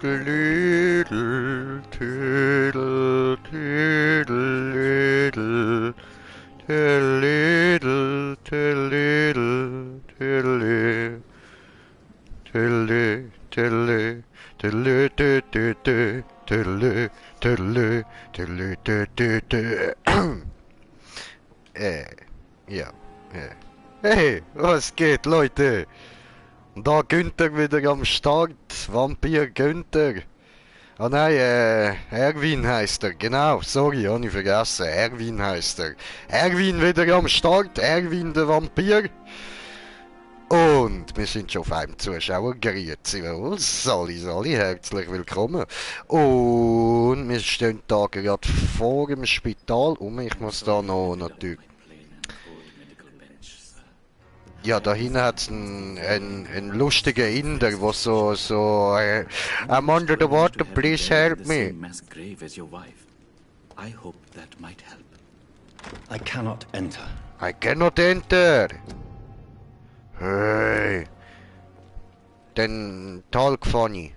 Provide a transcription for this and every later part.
Tüdelüdel, tüdel, tüdelüdel, tüdelüdel, tüdelüdel, tüdelü, tüdelü, tüdelü, tüdelü, tüdelü, tüdelü, tüdelü, tüdelü, tüdelü. Ja, Hey, was geht, Leute? Da Günther wieder am Start. Vampyr Günther. Ah nein, Erwin heißt er. Genau, sorry, habe ich vergessen. Erwin heißt er. Erwin wieder am Start. Erwin der Vampir. Und wir sind schon auf einem Zuschauer. Grüezi wohl. Sali, herzlich willkommen. Und wir stehen da gerade vor dem Spital. Ich muss da noch natürlich... Ja, da hinten hat's einen lustigen Inder, wo I'm under the water, please help me. I cannot enter. I cannot enter. Hey. Den Talk funny.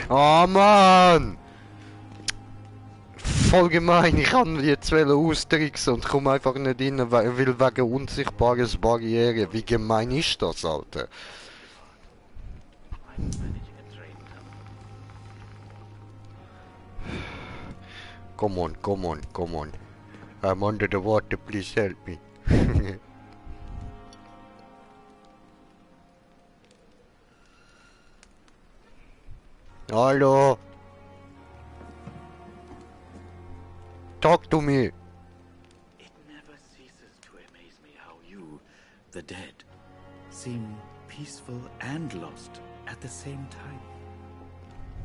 Oh Mann! Voll gemein, ich kann jetzt austricksen und komme einfach nicht rein, weil wegen unsichtbares Barriere. Wie gemein ist das, Alter? Come on. I'm under the water, please help me. Hallo? Talk to me. It never ceases to amaze me how you, the dead, seem peaceful and lost at the same time.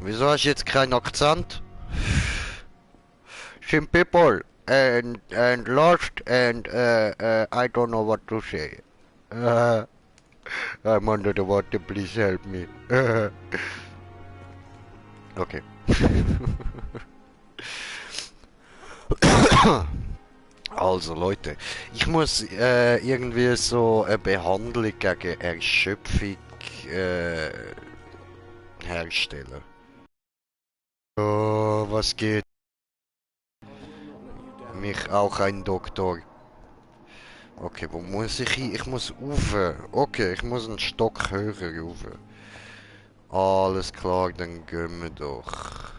Wieso hast du jetzt keinen Akzent? Some people and lost and I don't know what to say. I'm under the water, please help me. Okay. Also Leute, ich muss irgendwie so eine Behandlung gegen Erschöpfung herstellen. Oh, was geht? Mich auch ein Doktor. Okay, wo muss ich hin? Ich muss rauf. Okay, ich muss einen Stock höher rauf. Alles klar, dann gehen wir doch.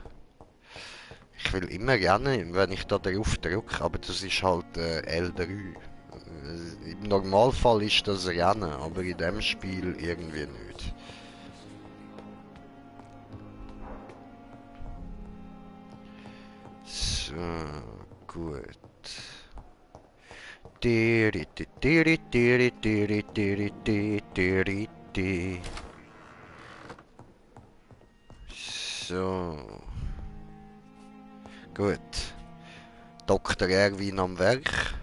Ich will immer rennen, wenn ich da drauf drücke, aber das ist halt L3. Im Normalfall ist das Rennen, aber in dem Spiel irgendwie nicht. So, gut. So. Gut. Dr. Erwin am Werk.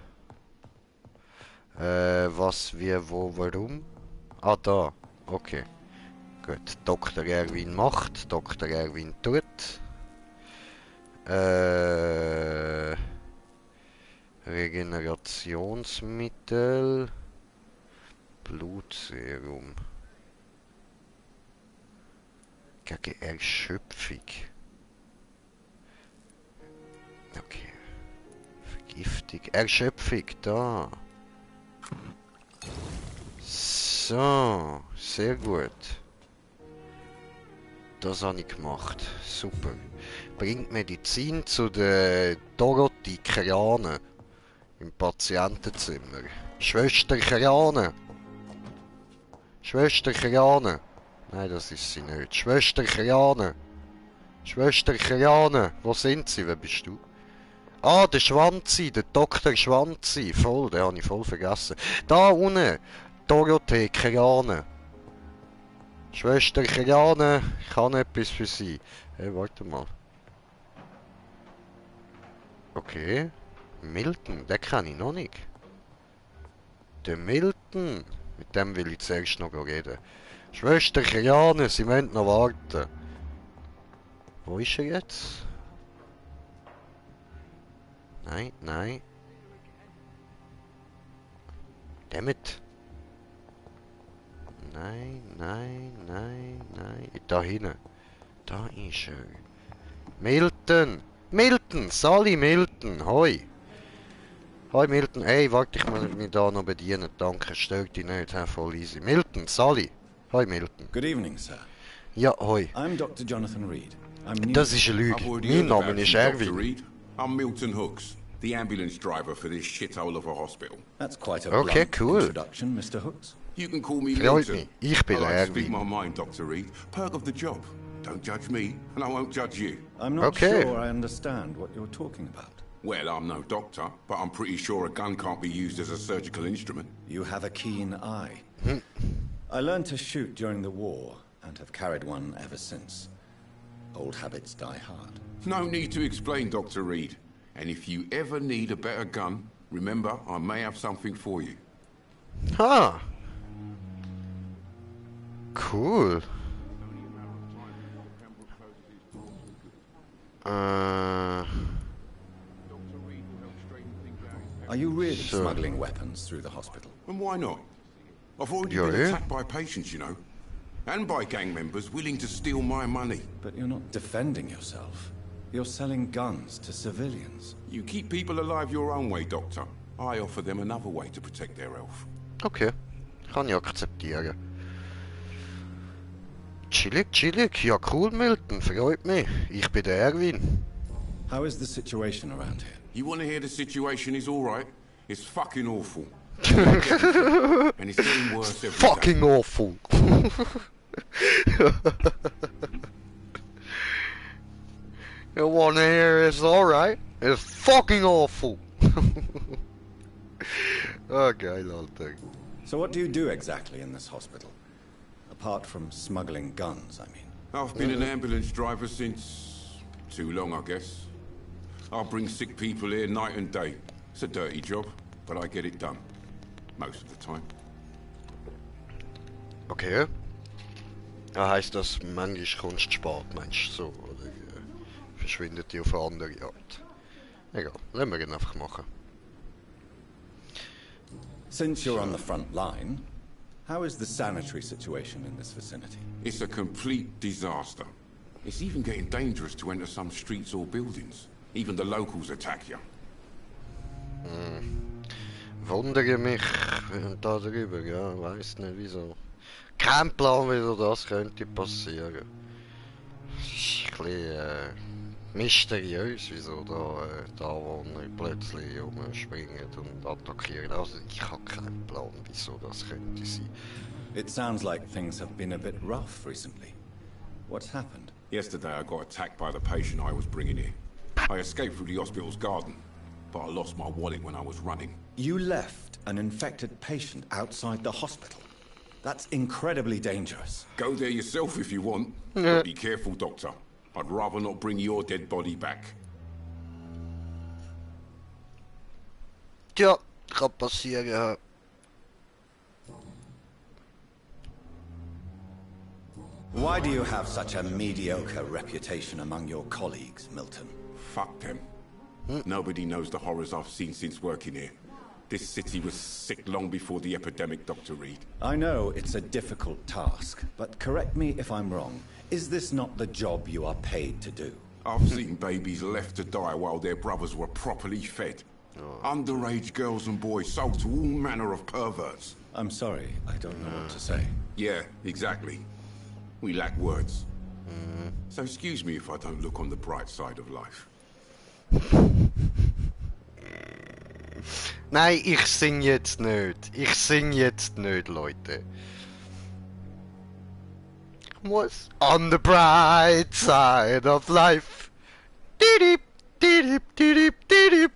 Was, wie, wo, warum? Ah, da. Okay. Gut. Dr. Erwin macht. Dr. Erwin tut. Regenerationsmittel. Blutserum. Gegen Erschöpfung. Okay. Vergiftung. Erschöpfung, da. So, sehr gut. Das habe ich gemacht. Super. Bringt Medizin zu der Dorothy Krane im Patientenzimmer. Schwester Krane. Schwester Krane. Nein, das ist sie nicht. Schwester Krane. Schwester Krane. Wo sind sie? Wer bist du? Ah, der Schwanzi, der Dr. Schwanzi. Voll, den habe ich voll vergessen. Da unten. Dorothee Krane. Schwester Krane, ich habe etwas für Sie. Hey, warte mal. Okay. Milton, den kenne ich noch nicht. Der Milton. Mit dem will ich zuerst noch reden. Schwester Krane, Sie müssen noch warten. Wo ist er jetzt? Nein. nein, nein, nein, nein. Da hinten. Da ist er. Milton! Milton! Sally Milton! Hoi! Hoi Milton! Ey, warte, ich muss mich da noch bedienen. Danke, stört dich nicht. Voll easy. Milton! Sally! Hoi Milton! Good evening, sir. Ja, hoi. I'm Dr. Jonathan Reed. I'm new. Das ist eine Lüge. Mein Name ist Erwin. Reed. I'm Milton Hooks, the ambulance driver for this shithole of a hospital. That's quite a Okay, blunt cool. introduction, Mr. Hooks. You can call me Freut Milton. mich. Ich bin I like to speak Erwin. my mind, Dr. Reed. Perk of the job. Don't judge me, and I won't judge you. I'm not Okay. sure I understand what you're talking about. Well, I'm no doctor, but I'm pretty sure a gun can't be used as a surgical instrument. You have a keen eye. I learned to shoot during the war and have carried one ever since. Old habits die hard. No need to explain, Dr. Reed. And if you ever need a better gun, remember, I may have something for you. Ha! Cool. Are you really Sure. smuggling weapons through the hospital? And why not? I've already You're been here? attacked by patients, you know. And by gang members willing to steal my money. But you're not defending yourself. You're selling guns to civilians. You keep people alive your own way, Doctor. I offer them another way to protect their health. Okay. Kann ich akzeptieren. Chillig, chillig. Ja, cool, Milton. Freut mich. Ich bin der Erwin. How is the situation around here? You want to hear the situation is all right? It's fucking awful. And it's getting worse every day. Fucking awful. You wanna hear it's alright? It's fucking awful. Oh, geil, Alter. So what do you do exactly in this hospital? Apart from smuggling guns, I mean. I've been an ambulance driver since... too long, I guess. I bring sick people here night and day. It's a dirty job, but I get it done. Most of the time. Okay. Heisst das, manchmal kommst du spät, meinst du so? Oder verschwindet die auf eine andere Art? Egal, lassen wir ihn einfach machen. Since you're on the front line, how is the sanitary situation in this vicinity? It's a complete disaster. It's even getting dangerous to enter some streets or buildings. Even the locals attack you. Wundere mich darüber, ja, weiß nicht wieso. Kein Plan, wieso das könnte passieren. Es ist ein bisschen mysteriös, wieso da Anwohner plötzlich rumspringen und attackieren. Also ich habe keinen Plan, wieso das könnte sein. It sounds like things have been a bit rough recently. What's happened? Yesterday I got attacked by the patient I was bringing here. I escaped through the hospital's garden, but I lost my wallet when I was running. You left an infected patient outside the hospital. That's incredibly dangerous. Go there yourself if you want, but be careful, Doctor. I'd rather not bring your dead body back. Tja, kann passieren, ja. Why do you have such a mediocre reputation among your colleagues, Milton? Fuck them. Nobody knows the horrors I've seen since working here. This city was sick long before the epidemic, Dr. Reed. I know it's a difficult task, but correct me if I'm wrong. Is this not the job you are paid to do? I've seen babies left to die while their brothers were properly fed. Underage girls and boys sold to all manner of perverts. I'm sorry, I don't know what to say. Yeah, exactly. We lack words. So excuse me if I don't look on the bright side of life. Nein, ich sing jetzt nicht. Ich sing jetzt nicht, Leute. Was on the bright side of life? Didip, didip, didip, didip.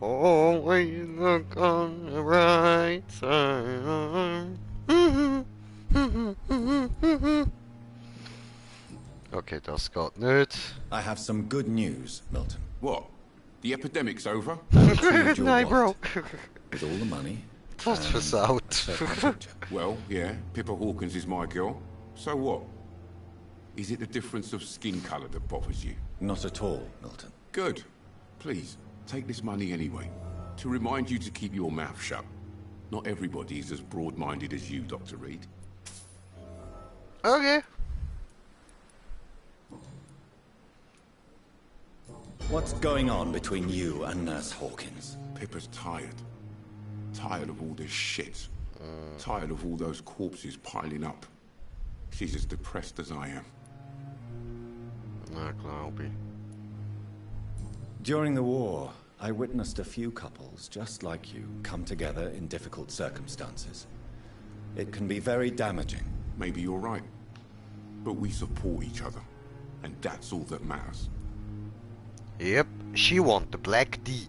Always look on the right side. Okay, das geht nicht. I have some good news, Milton. What? The epidemic's over? Retrieved your Nein, Bro. wallet with all the money. Was and versaut. a certain future. Well, yeah, Pippa Hawkins is my girl. So what? Is it the difference of skin colour that bothers you? Not at all, Milton. Good. Please, take this money anyway. To remind you to keep your mouth shut. Not everybody is as broad-minded as you, Dr. Reed. Okay. What's going on between you and Nurse Hawkins? Pippa's tired. Tired of all this shit. Tired of all those corpses piling up. She's as depressed as I am. Na, glaube ich. During the war, I witnessed a few couples just like you come together in difficult circumstances. It can be very damaging. Maybe you're right. But we support each other. And that's all that matters. Yep, she want the black D.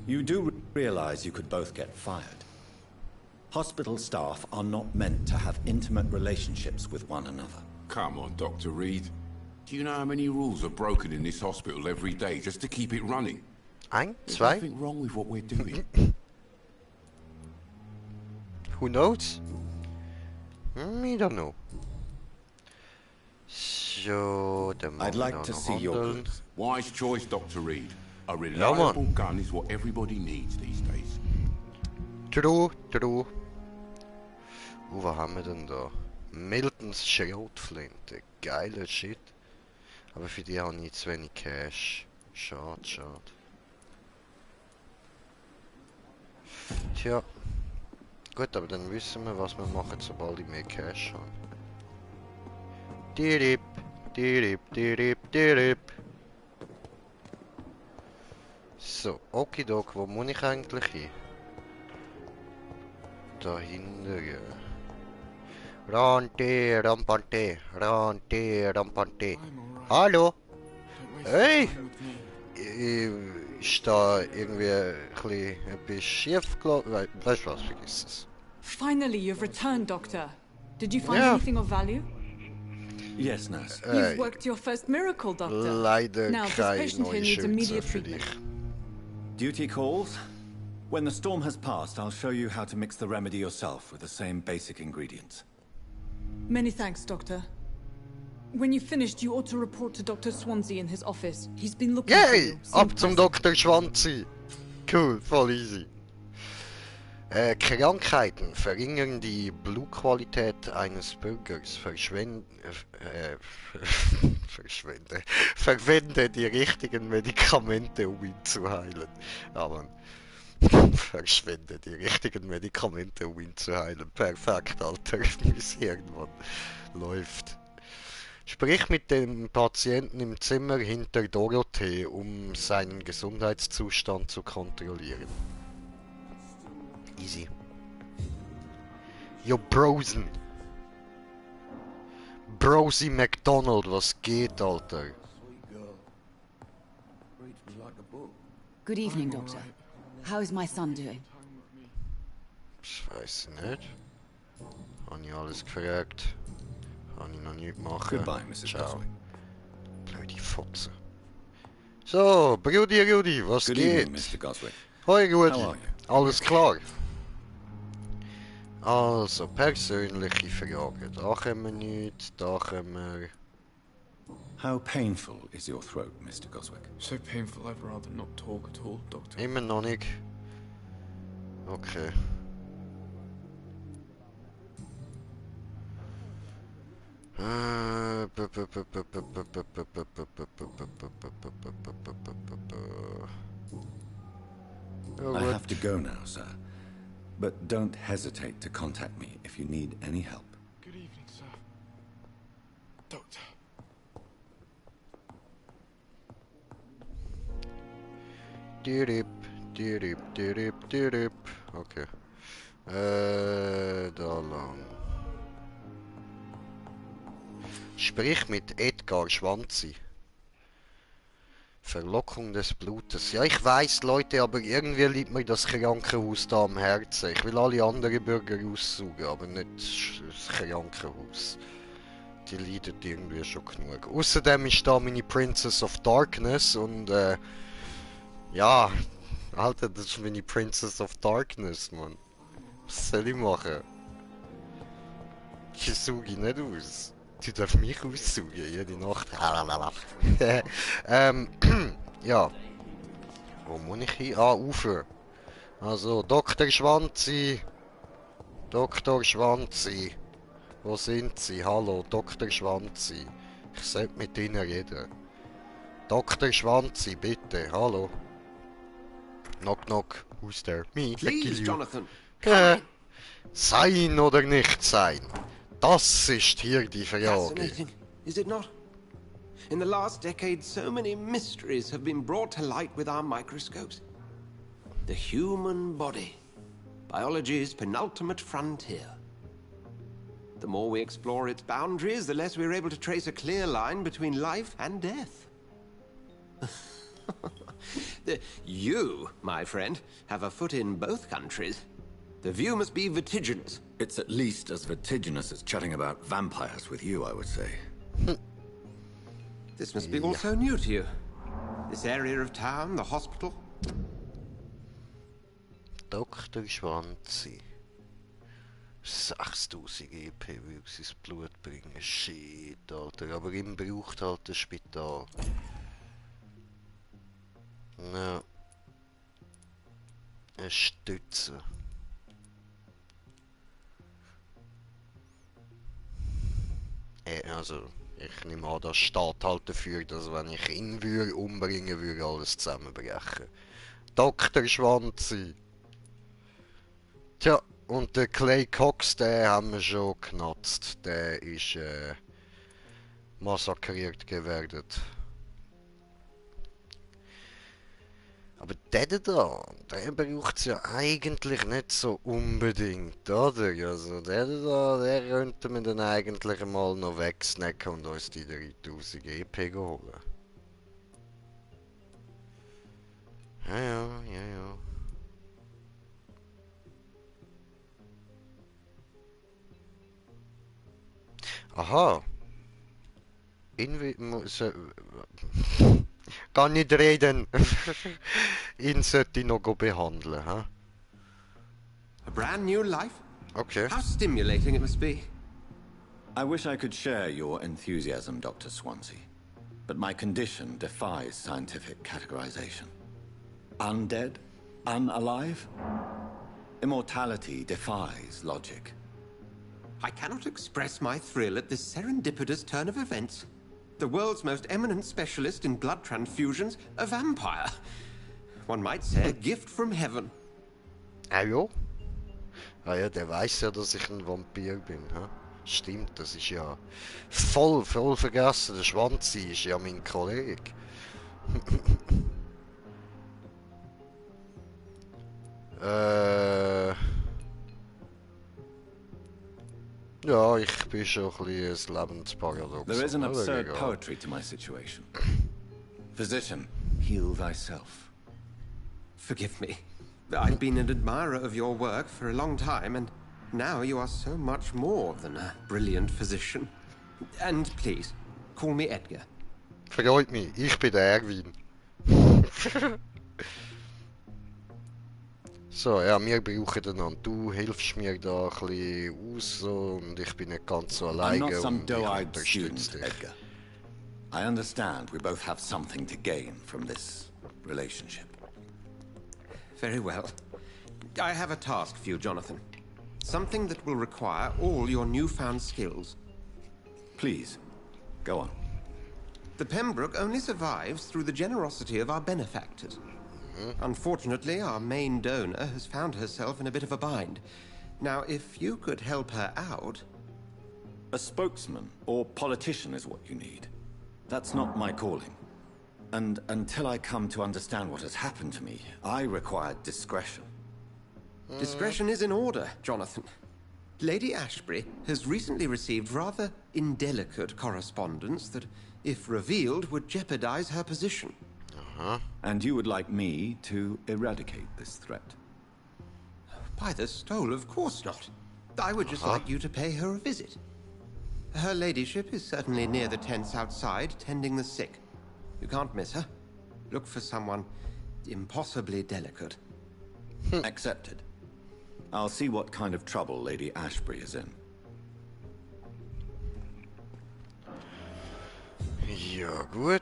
You do realize you could both get fired. Hospital staff are not meant to have intimate relationships with one another. Come on, Dr. Reed. Do you know how many rules are broken in this hospital every day just to keep it running? Ein, There's zwei. nothing wrong with what we're doing. Who knows? I don't know. So, dann I'd machen wir like da to noch see your handeln. goods. Wise choice, Dr. Reed. A man. reliable gun is what everybody needs these days. True, true. Was haben wir denn da? Miltons Schrotflinte. Geiler Shit. Aber für die habe ich zu wenig Cash. Schade, schade. Tja. Gut, aber dann wissen wir, was wir machen, sobald ich mehr Cash habe. Dirip, dirip, dirip, dirip. So, okidok, wo muss ich eigentlich hin? Dahinter. Rante, rampante, rante, rampante. Hallo? Hey! Ist da irgendwie etwas schief gelaufen? Weißt du was, vergiss es. Finally, you've returned, Doctor. Did you find Yeah. anything of value? Yes, nurse. You've worked your first miracle, Doctor. Leider Now, this keine patient neue here needs Schürze immediate für treatment. dich. Duty calls. When the storm has passed, I'll show you how to mix the remedy yourself with the same basic ingredients. Many thanks, Doctor. When you've finished, you ought to report to Dr. Swansea in his office. He's been looking for Yay! you. Ab zum Dr. Schwanzi! Cool, voll easy. Krankheiten verringern die Blutqualität eines Bürgers. Verwende die richtigen Medikamente, um ihn zu heilen. Aber verschwende die richtigen Medikamente, um ihn zu heilen. Perfekt, Alter. Bis irgendwann läuft. Sprich mit dem Patienten im Zimmer hinter Dorothee, um seinen Gesundheitszustand zu kontrollieren. Easy. Yo, Brosen. Brosy McDonald, was geht, Alter? Good evening, Doctor. How is my son doing? Ich weiß nicht. Habe ich alles gefragt. Habe ich noch nicht gemacht. Goodbye, Mrs. Ciao. Gosling. Blöde Fotze. So, Rudi, was Good geht? evening, Mr. Goswick. Hoi Rudi, How are you? alles klar? Also, persönliche Fragen. Da können wir nicht, da können wir... How painful is your throat, Mr. Goswick? So painful, I'd rather not talk at all, Doctor. Immer noch nicht. Okay. I have to go now, sir. But don't hesitate to contact me if you need any help. Good evening, sir. Doctor. Dirip, dirip, dirip, dirip. Okay. Da lang. Sprich mit Edgar Schwanzi. Verlockung des Blutes. Ja, ich weiß, Leute, aber irgendwie liegt mir das Krankenhaus da am Herzen. Ich will alle anderen Bürger aussaugen, aber nicht das Krankenhaus. Die leiden irgendwie schon genug. Außerdem ist da meine Princess of Darkness und ja, Alter, das ist meine Princess of Darkness, Mann. Was soll ich machen? Ich sauge nicht aus. Die darf mich aussaugen, jede Nacht. Ja. Wo muss ich hin? Ah, Ufer. Also, Dr. Schwanzi. Dr. Schwanzi. Wo sind Sie? Hallo, Dr. Schwanzi. Ich sollte mit Ihnen reden. Dr. Schwanzi, bitte. Hallo. Knock, knock. Who's there? Me. Please, Jonathan. Sein oder nicht sein? Das ist hier die Frage. Fascinating, is it not? In the last decade, so many mysteries have been brought to light with our microscopes. The human body, biology's penultimate frontier. The more we explore its boundaries, the less we're able to trace a clear line between life and death. You, my friend, have a foot in both countries. The view must be vertiginous. It's at least as vertiginous as chatting about vampires with you, I would say. This must be all so new to you. This area of town, the hospital. Dr. Schwanzi. 6000 EP will sein Blut bringen. Shit, Alter. Aber ihm braucht halt ein Spital. Ja. Eine Stütze. Also, ich nehme an, das steht halt dafür, dass wenn ich ihn würde umbringen würde, alles zusammenbrechen. Dr. Schwanzi. Tja, und der Clay Cox, den haben wir schon genutzt. Der ist massakriert geworden. Aber der da, der braucht es ja eigentlich nicht so unbedingt, oder? Also der da, der könnte man dann eigentlich mal noch wegsnacken und uns die 3000 EP holen. Ja. Aha. Kann nicht reden. Ihn sollte ich noch behandeln, hä? A brand new life? Okay. How stimulating it must be. I wish I could share your enthusiasm, Dr. Swansea, but my condition defies scientific categorization. Undead? Unalive? Immortality defies logic. I cannot express my thrill at this serendipitous turn of events. The world's most eminent specialist in blood transfusions, a vampire. One might say a gift from heaven. Ja. Ah ja, der weiß ja, dass ich ein Vampir bin, hä? Stimmt, das ist ja voll vergessen. Der Schwanzi ist ja mein Kollege. Ja, ich bin schon ein bisschen ein Lebensparadox. There is an absurd poetry to my situation. Physician, heal thyself. Forgive me. I've been an admirer of your work for a long time, and now you are so much more than a brilliant physician. And please, call me Edgar. Freut mich, ich bin der Erwin. So, ja, wir brauchen einander. Du hilfst mir da ein bisschen aus so, und ich bin nicht ganz so I'm alleine not some und ich doe-eyed unterstütze student, dich. Edgar. I understand we both have something to gain from this relationship. Very well. I have a task for you, Jonathan. Something that will require all your newfound skills. Please, go on. The Pembroke only survives through the generosity of our benefactors. Unfortunately, our main donor has found herself in a bit of a bind. Now, if you could help her out... A spokesman or politician is what you need. That's not my calling. And until I come to understand what has happened to me, I require discretion. Discretion is in order, Jonathan. Lady Ashbury has recently received rather indelicate correspondence that, if revealed, would jeopardize her position. And you would like me to eradicate this threat? By the stole, of course not. I would just like you to pay her a visit. Her ladyship is certainly near the tents outside, tending the sick. You can't miss her. Look for someone impossibly delicate. Accepted. I'll see what kind of trouble Lady Ashbury is in. Ja, gut.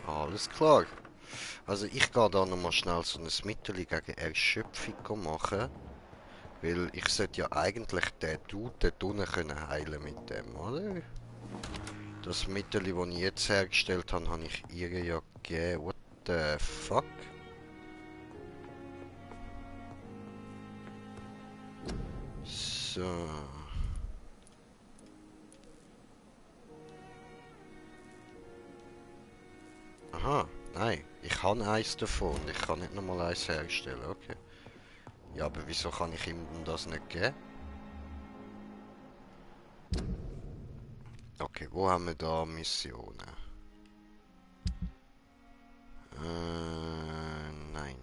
Alles klar. Also ich gehe da nochmal schnell so ein Mittel gegen Erschöpfung machen. Weil ich sollte ja eigentlich den Dude dort unten können heilen mit dem, oder? Das Mittel, das ich jetzt hergestellt habe, habe ich ihr ja gegeben. What the fuck? So. Aha, nein. Ich habe eins davon. Ich kann nicht nochmal eins herstellen, okay. Ja, aber wieso kann ich ihm denn das nicht geben? Okay, wo haben wir da Missionen? Nein.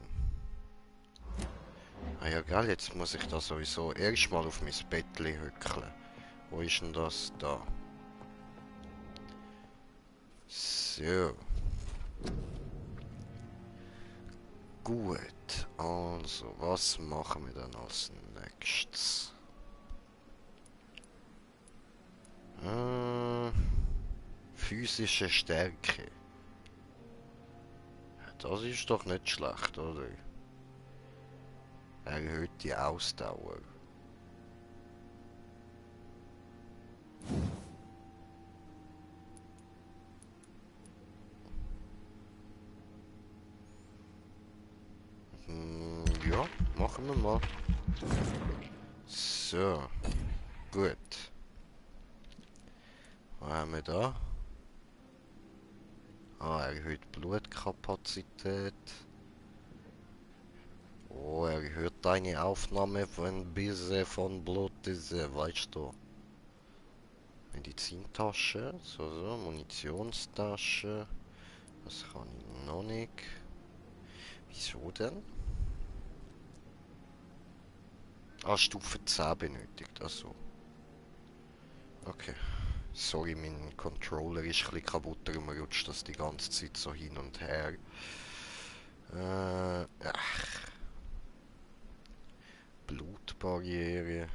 Ah ja, gell, jetzt muss ich da sowieso erstmal auf mein Bettli hückeln. Wo ist denn das da? So. Gut, also, was machen wir dann als nächstes? Physische Stärke. Das ist doch nicht schlecht, oder? Erhöht die Ausdauer. Ja, machen wir mal. So. Gut. Was haben wir da? Ah, erhöht Blutkapazität. Oh, erhöht deine Aufnahme von Bisse von Blut, weißt du. Medizintasche, so, Munitionstasche. Das kann ich noch nicht. Wieso denn? Ah, Stufe 10 benötigt, also. Okay. Sorry, mein Controller ist ein bisschen kaputt, darum rutscht das die ganze Zeit so hin und her. Blutbarriere.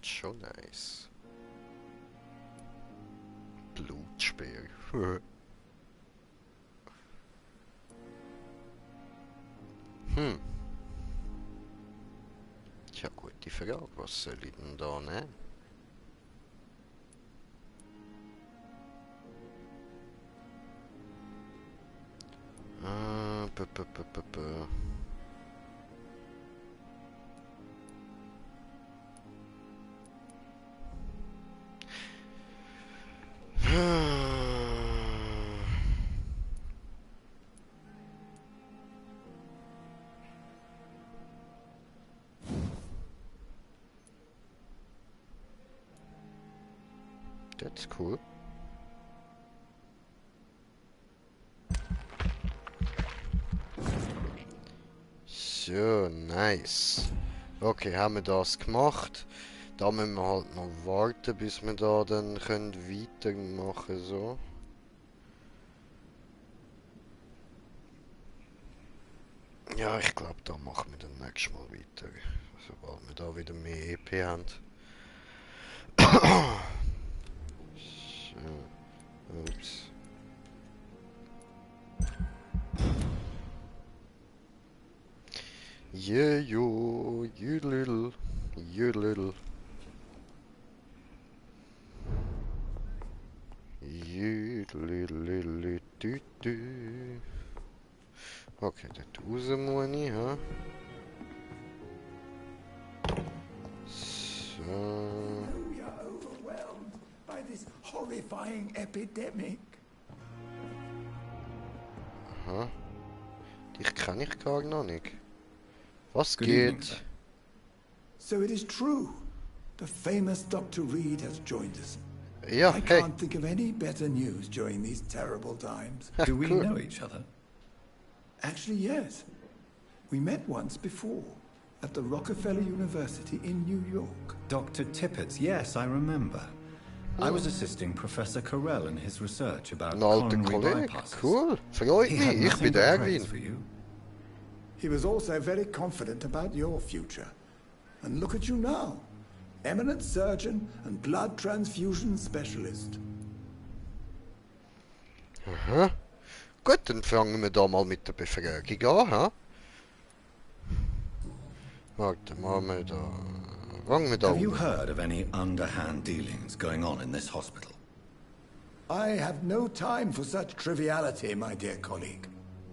Schon nice. Blutspeer. Tja, gute Frage. Was soll ich denn da nehmen? B -b -b -b -b. That's cool. So, nice. Okay, haben wir das gemacht. Da müssen wir halt noch warten, bis wir da dann können weitermachen so. Ja, ich glaube, da machen wir dann nächstes Mal weiter. Sobald wir da wieder mehr EP haben. So. Ups. Yeah, yo, you little. You little. Du. Okay, dort raus muss ich, ha? So. We are overwhelmed by this horrifying epidemic. Aha. Dich kenne ich gar noch nicht. Was Good evening, geht? sir. So it is true. The famous Dr. Reed has joined us. Ja, I hey. can't think of any better news during these terrible times. Do we Cool. know each other? Actually, yes. We met once before at the Rockefeller University in New York. Dr. Tippett, yes, I remember. I was assisting Professor Carell in his research about Ein alter coronary Kollege. bypasses. Cool. Freut He mich. had Ich bin nothing der but praise Erwin. for you. He was also very confident about your future. And look at you now. Eminent surgeon and blood transfusion specialist. Aha. Gut, dann fangen wir da mal mit der Befragung an, ha? Warte, machen wir da... Fangen wir da Have you unten. heard of any underhand dealings going on in this hospital? I have no time for such triviality, my dear colleague.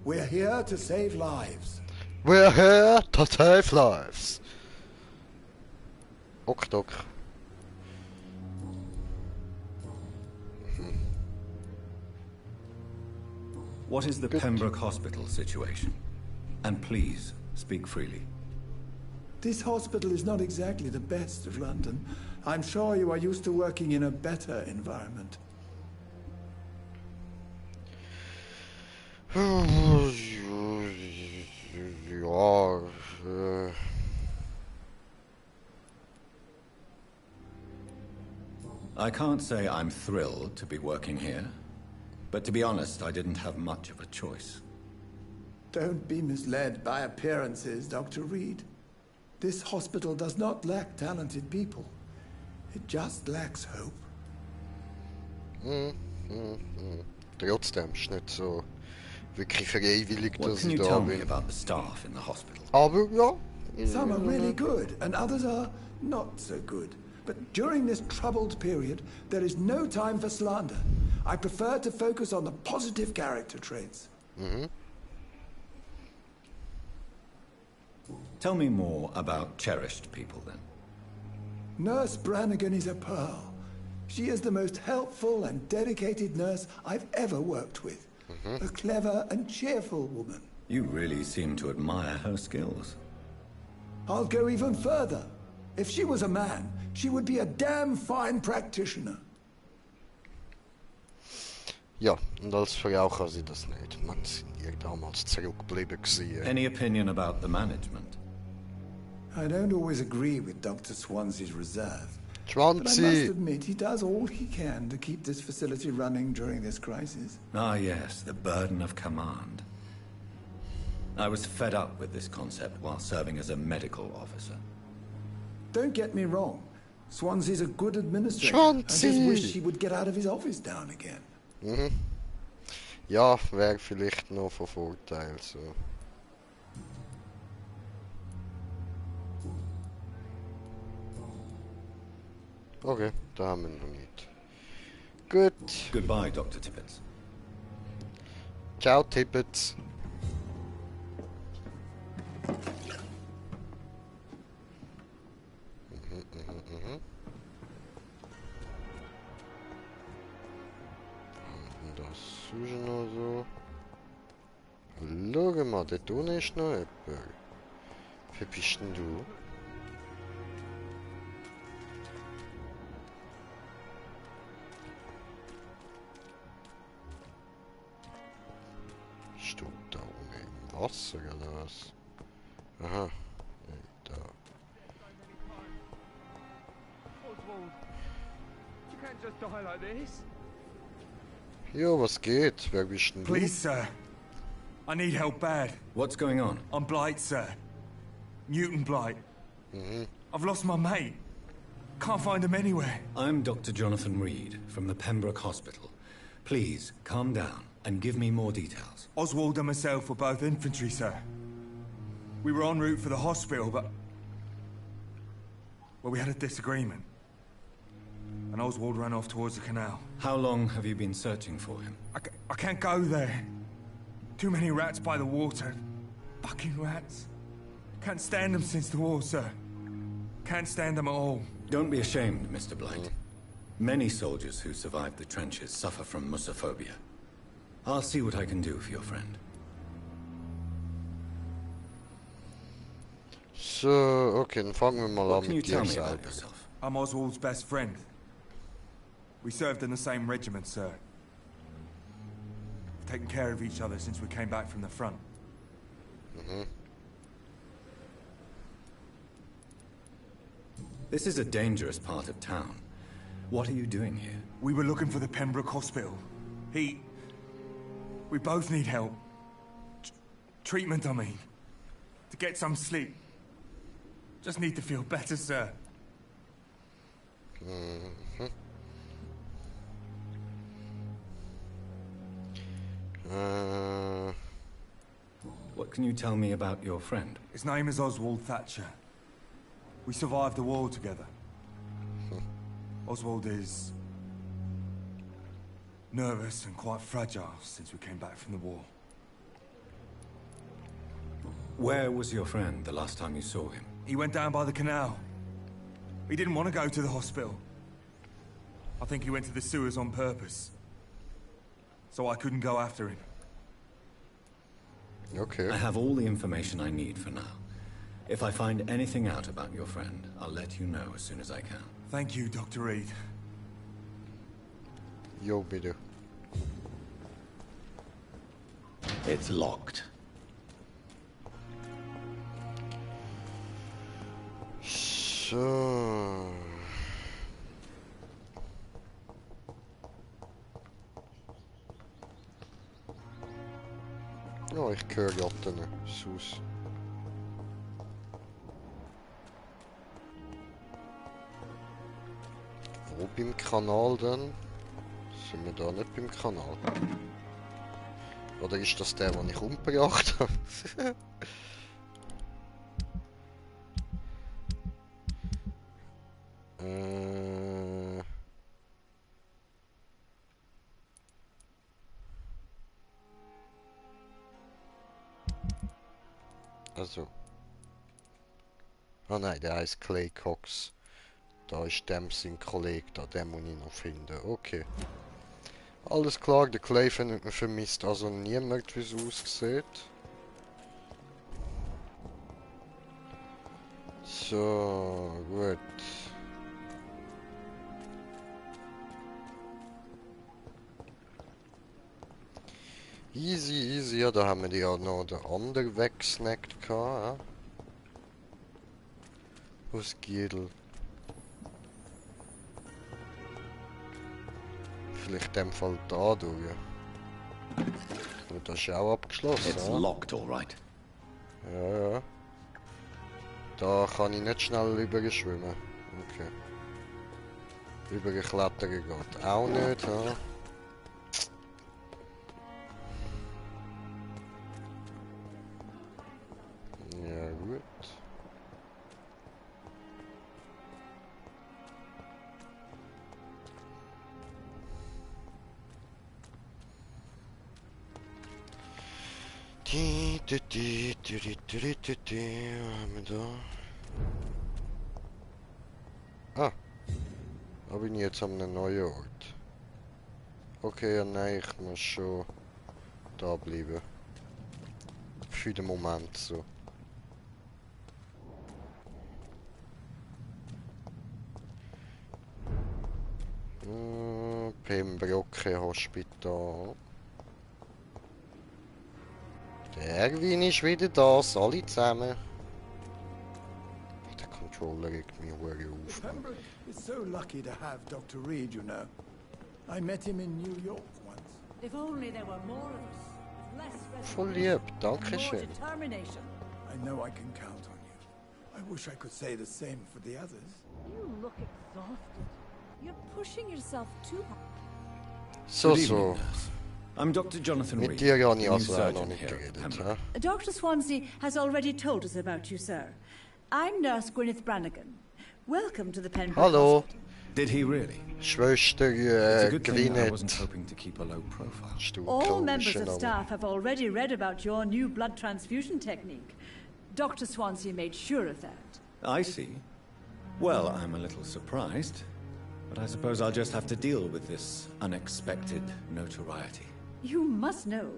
We're here to save lives. We're here to save lives. Ok, ok. What is the Pembroke Hospital situation? And please, speak freely. This hospital is not exactly the best of London. I'm sure you are used to working in a better environment. Ja, I can't say I'm thrilled to be working here, but to be honest, I didn't have much of a choice. Don't be misled by appearances, Dr. Reed. This hospital does not lack talented people. It just lacks hope. Trotzdem ist nicht so wirklich freiwillig, What dass can ich you da tell me bin. about the staff in the hospital? Aber ja. Some are really good, and others are not so good. But during this troubled period, there is no time for slander. I prefer to focus on the positive character traits. Tell me more about cherished people, then. Nurse Brannigan is a pearl. She is the most helpful and dedicated nurse I've ever worked with. A clever and cheerful woman. You really seem to admire her skills. I'll go even further. If she was a man, she would be a damn fine practitioner. Ja, und als Frau kann sie das nicht. Man sind ihr damals zurückgeblieben gewesen. Any opinion about the management? I don't always agree with Dr. Swansea's reserve. But I must Schwanzi! admit, he does all he can to keep this facility running during this crisis. Ah, yes, the burden of command. I was fed up with this concept while serving as a medical officer. Don't get me wrong. Swansea's a good administrator. Swansea! I just wish he would get out of his office down again. Ja, wäre vielleicht noch von Vorteil, so. Okay, da haben wir noch nicht. Gut. Goodbye, Dr. Tippett. Ciao, Tippets. Und das ist noch so. Schau mal, dort unten ist noch jemand. Wer bist denn du? Bist du da unten im Wasser oder was? Aha. Da. Oswald, you can't just die like this. Jo, was geht? Wer bist denn du? Please, sir. I need help bad. What's going on? I'm Blight, sir. Newton Blight. I've lost my mate. Can't find him anywhere. I'm Dr. Jonathan Reed from the Pembroke Hospital. Please, calm down and give me more details. Oswald and myself were both infantry, sir. We were en route for the hospital, but... well, we had a disagreement. And Oswald ran off towards the canal. How long have you been searching for him? I can't go there. Too many rats by the water. Fucking rats. Can't stand them since the war, sir. Can't stand them at all. Don't be ashamed, Mr. Blight. Many soldiers who survived the trenches suffer from musophobia. I'll see what I can do for your friend. So, okay, dann fangen wir mal What an can you mit tell dir me about selber. yourself? I'm Oswald's best friend. We served in the same regiment, sir. We've taken care of each other since we came back from the front. This is a dangerous part of town. What are you doing here? We were looking for the Pembroke Hospital. We both need help. Treatment, I mean. To get some sleep. Just need to feel better, sir. can you tell me about your friend? His name is Oswald Thatcher. We survived the war together. Oswald is nervous and quite fragile since we came back from the war. Where was your friend the last time you saw him? He went down by the canal. He didn't want to go to the hospital. I think he went to the sewers on purpose. So I couldn't go after him. Okay. I have all the information I need for now. If I find anything out about your friend, I'll let you know as soon as I can. Thank you, Dr. Reed. Jo, bitte. It's locked. So. Ja, ich höre gerade den Sus. Wo beim Kanal denn? Sind wir da nicht beim Kanal? Oder ist das der, den ich umgebracht habe? Also. Ah nein, der heißt Clay Cox. Da ist dem sein Kollege da, den muss ich noch finden. Okay. Alles klar, der Clay vermisst also niemand, wie es aussieht. So, gut. Easy, easy. Ja, da haben wir ja noch den anderen weggesnackt gehabt. Aus Giedel. Vielleicht in dem Fall da durch. Und das ist auch abgeschlossen. It's locked, all right. Ja, ja. Da kann ich nicht schnell überschwimmen. Okay. Überklettern geht auch nicht, ja. Ja, gut. Was haben wir da? Ah. Da bin ich jetzt an einem neuen Ort. Okay, ja, nein, ich muss schon da bleiben. Für den Moment so. Pembrokes Hospital. Der Erwin ist wieder da, alle zusammen. Der Controller regt mich hure auf. Pembroke is so lucky to have Dr. Reed, you know. I met him in New York once. If only there were more of us. With less Voll lieb, resignation, dankeschön. more determination. I know I can count on you. I wish I could say the same for the others. You look exhausted. You're pushing yourself too hard. So, Good so. evening, nurse. I'm Dr. Jonathan Mit Reed, dir habe the ich new also auch noch surgeon nicht here at geredet, Pembroke. hä? Dr. Swansea has already told us about you, sir. I'm Nurse Gwyneth Brannigan. Welcome to the Pembroke Hallo, Hospital. Did he really? Schwester It's a good thing I wasn't Gwyneth. hoping to keep a low profile. All members of Stuhlkauschen, staff have already read about your new blood transfusion technique. Dr. Swansea made sure of that. I see. Well, I'm a little surprised, but I suppose I'll just have to deal with this unexpected notoriety. You must know,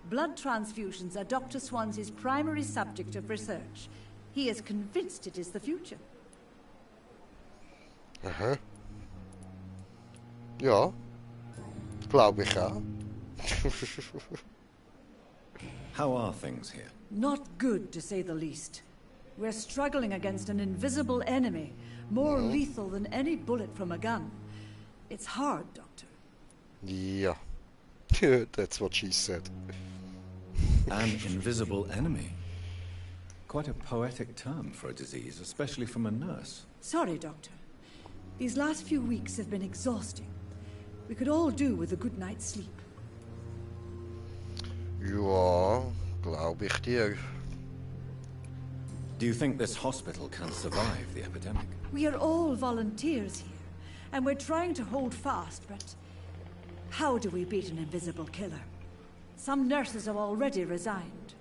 blood transfusions are Dr. Swansea's primary subject of research. He is convinced it is the future. Aha. Ja, glaube ich auch. How are things here? Not good, to say the least. We're struggling against an invisible enemy, more lethal than any bullet from a gun. It's hard, Doctor. Ja. That's what she said. An invisible enemy. Quite a poetic term for a disease, especially from a nurse. Sorry, Doctor. These last few weeks have been exhausting. We could all do with a good night's sleep. Ja, glaube ich dir. Do you think this hospital can survive the epidemic? We are all volunteers here, and we're trying to hold fast, but how do we beat an invisible killer? Some nurses have already resigned.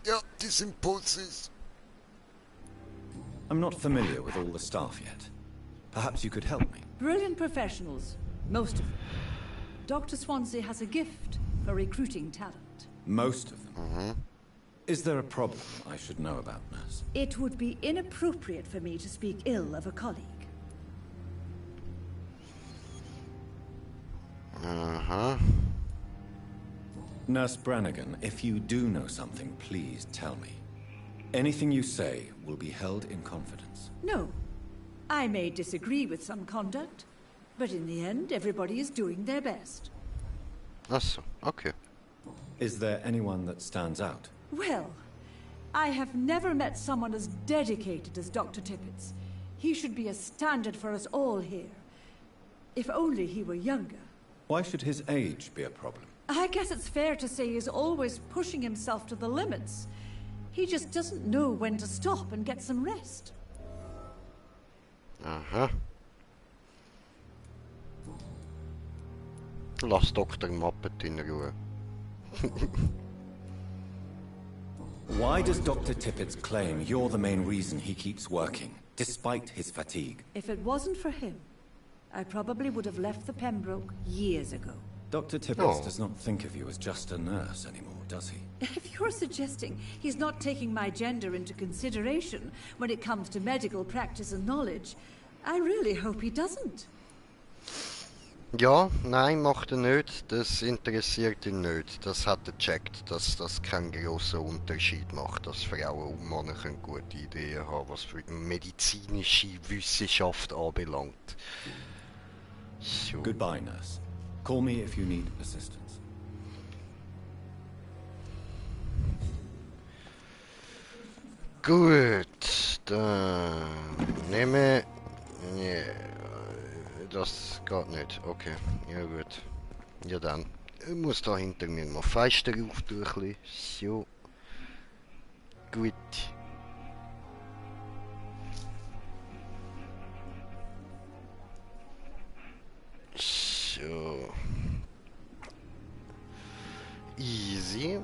Ja, die sind Putzis. I'm not familiar with all the staff yet. Perhaps you could help me. Brilliant professionals, most of them. Dr. Swansea has a gift for recruiting talent. Most of them? Is there a problem I should know about, nurse? It would be inappropriate for me to speak ill of a colleague. Nurse Brannigan, if you do know something, please tell me. Anything you say will be held in confidence. No. I may disagree with some conduct, but in the end, everybody is doing their best. Achso, okay. Is there anyone that stands out? Well, I have never met someone as dedicated as Dr. Tippett's. He should be a standard for us all here. If only he were younger. Why should his age be a problem? I guess it's fair to say he's always pushing himself to the limits. He just doesn't know when to stop and get some rest. Lass Dr. Muppet in Ruhe. Why does Dr. Tippett's claim you're the main reason he keeps working, despite his fatigue? If it wasn't for him, I probably would have left the Pembroke years ago. Dr. Tippett does not think of you as just a nurse anymore, does he? If you're suggesting he's not taking my gender into consideration when it comes to medical practice and knowledge, I really hope he doesn't. Ja, nein, macht er nicht. Das interessiert ihn nicht. Das hat er gecheckt, dass das keinen grossen Unterschied macht, dass Frauen und Männer gute Ideen haben, was für medizinische Wissenschaft anbelangt. So. Goodbye, nurse. Call me if you need assistance. Gut, dann nehme... Yeah. Das geht nicht. Okay, ja gut. Ja dann. Ich muss da hinter mir mal Fenster auftun. So. Gut. So. Easy.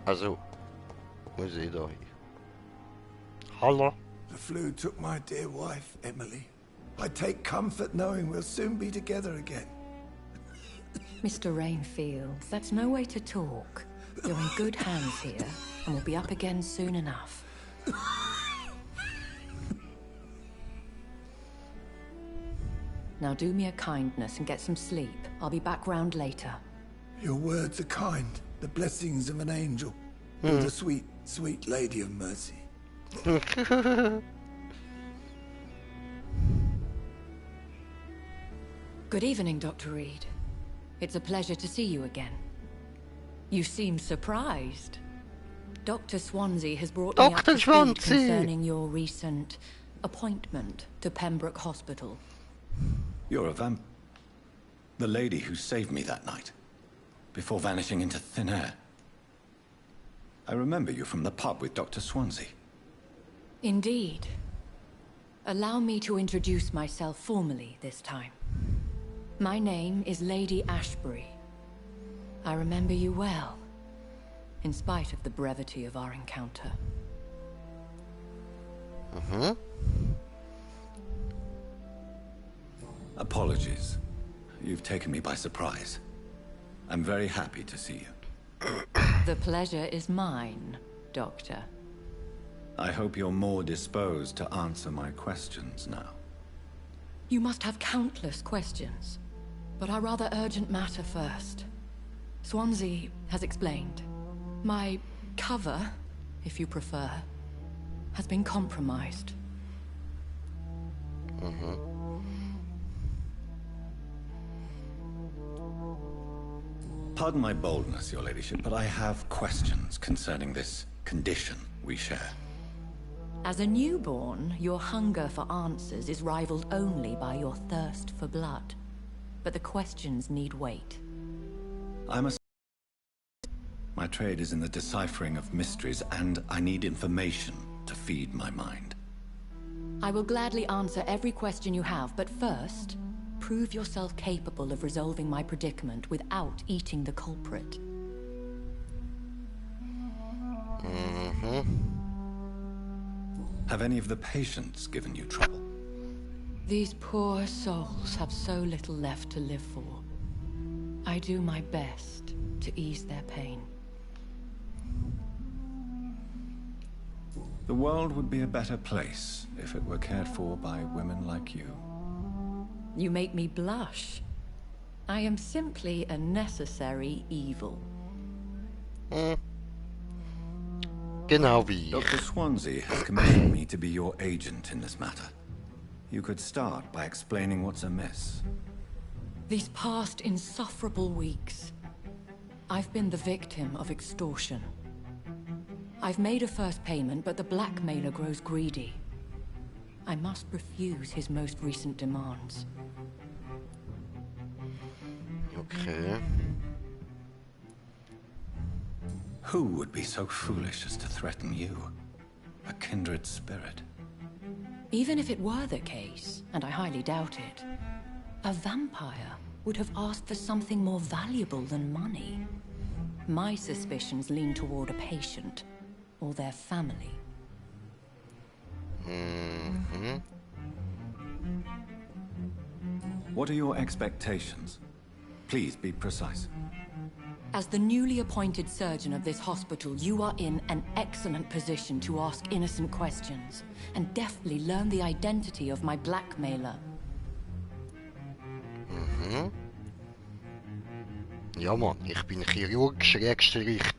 Also, muss ich da hin? Hallo? The flu took my dear wife, Emily. I take comfort knowing we'll soon be together again. Mr. Rainfield, that's no way to talk. You're in good hands here, and we'll be up again soon enough. Now do me a kindness and get some sleep. I'll be back round later. Your words are kind, the blessings of an angel. You're the sweet, sweet lady of mercy. Good evening, Dr. Reed. It's a pleasure to see you again. You seem surprised. Dr. Swansea has brought me up to speed concerning your recent appointment to Pembroke Hospital. You're a the lady who saved me that night, before vanishing into thin air. I remember you from the pub with Dr. Swansea. Indeed. Allow me to introduce myself formally this time. My name is Lady Ashbury. I remember you well, in spite of the brevity of our encounter. Apologies. You've taken me by surprise. I'm very happy to see you. The pleasure is mine, Doctor. I hope you're more disposed to answer my questions now. You must have countless questions, but our rather urgent matter first. Swansea has explained. My cover, if you prefer, has been compromised. Pardon my boldness, Your Ladyship, but I have questions concerning this condition we share. As a newborn, your hunger for answers is rivaled only by your thirst for blood. But the questions need wait. I'm a... My trade is in the deciphering of mysteries, and I need information to feed my mind. I will gladly answer every question you have, but first, prove yourself capable of resolving my predicament without eating the culprit. Have any of the patients given you trouble? These poor souls have so little left to live for. I do my best to ease their pain. The world would be a better place if it were cared for by women like you. You make me blush. I am simply a necessary evil. Genau wie ich. Dr. Swansea has commissioned me to be your agent in this matter. You could start by explaining what's amiss. These past insufferable weeks, I've been the victim of extortion. I've made a first payment, but the blackmailer grows greedy. I must refuse his most recent demands. Okay. Who would be so foolish as to threaten you? A kindred spirit. Even if it were the case, and I highly doubt it, a vampire would have asked for something more valuable than money. My suspicions lean toward a patient, or their family. What are your expectations? Please be precise. As the newly appointed surgeon of this hospital, you are in an excellent position to ask innocent questions, and deftly learn the identity of my blackmailer. Ja Mann, ich bin Chirurg, Schrägstrich,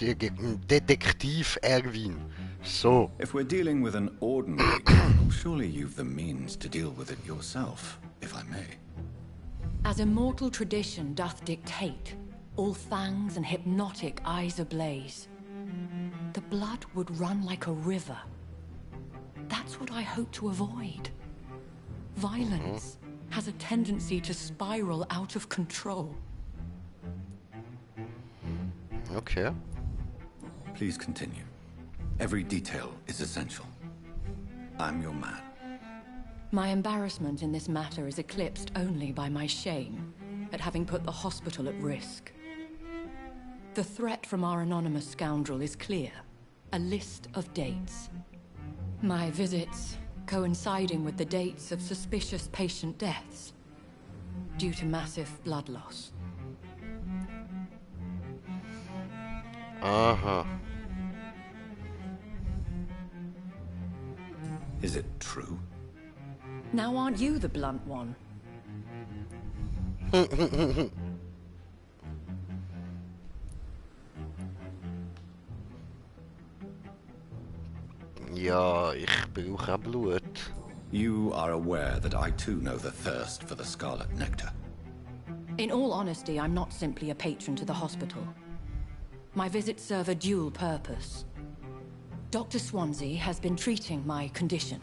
Detektiv Erwin. So. If we're dealing with an ordinary criminal, surely you've the means to deal with it yourself, if I may. As immortal tradition doth dictate, all fangs and hypnotic eyes ablaze, the blood would run like a river. That's what I hope to avoid. Violence has a tendency to spiral out of control. Okay. Please continue. Every detail is essential. I'm your man. My embarrassment in this matter is eclipsed only by my shame at having put the hospital at risk. The threat from our anonymous scoundrel is clear. A list of dates. My visits coinciding with the dates of suspicious patient deaths due to massive blood loss. Is it true? Now aren't you the blunt one? Ja, ich brauche Blut. You are aware that I too know the thirst for the scarlet nectar. In all honesty, I'm not simply a patron to the hospital. My visits serve a dual purpose. Dr. Swansea has been treating my condition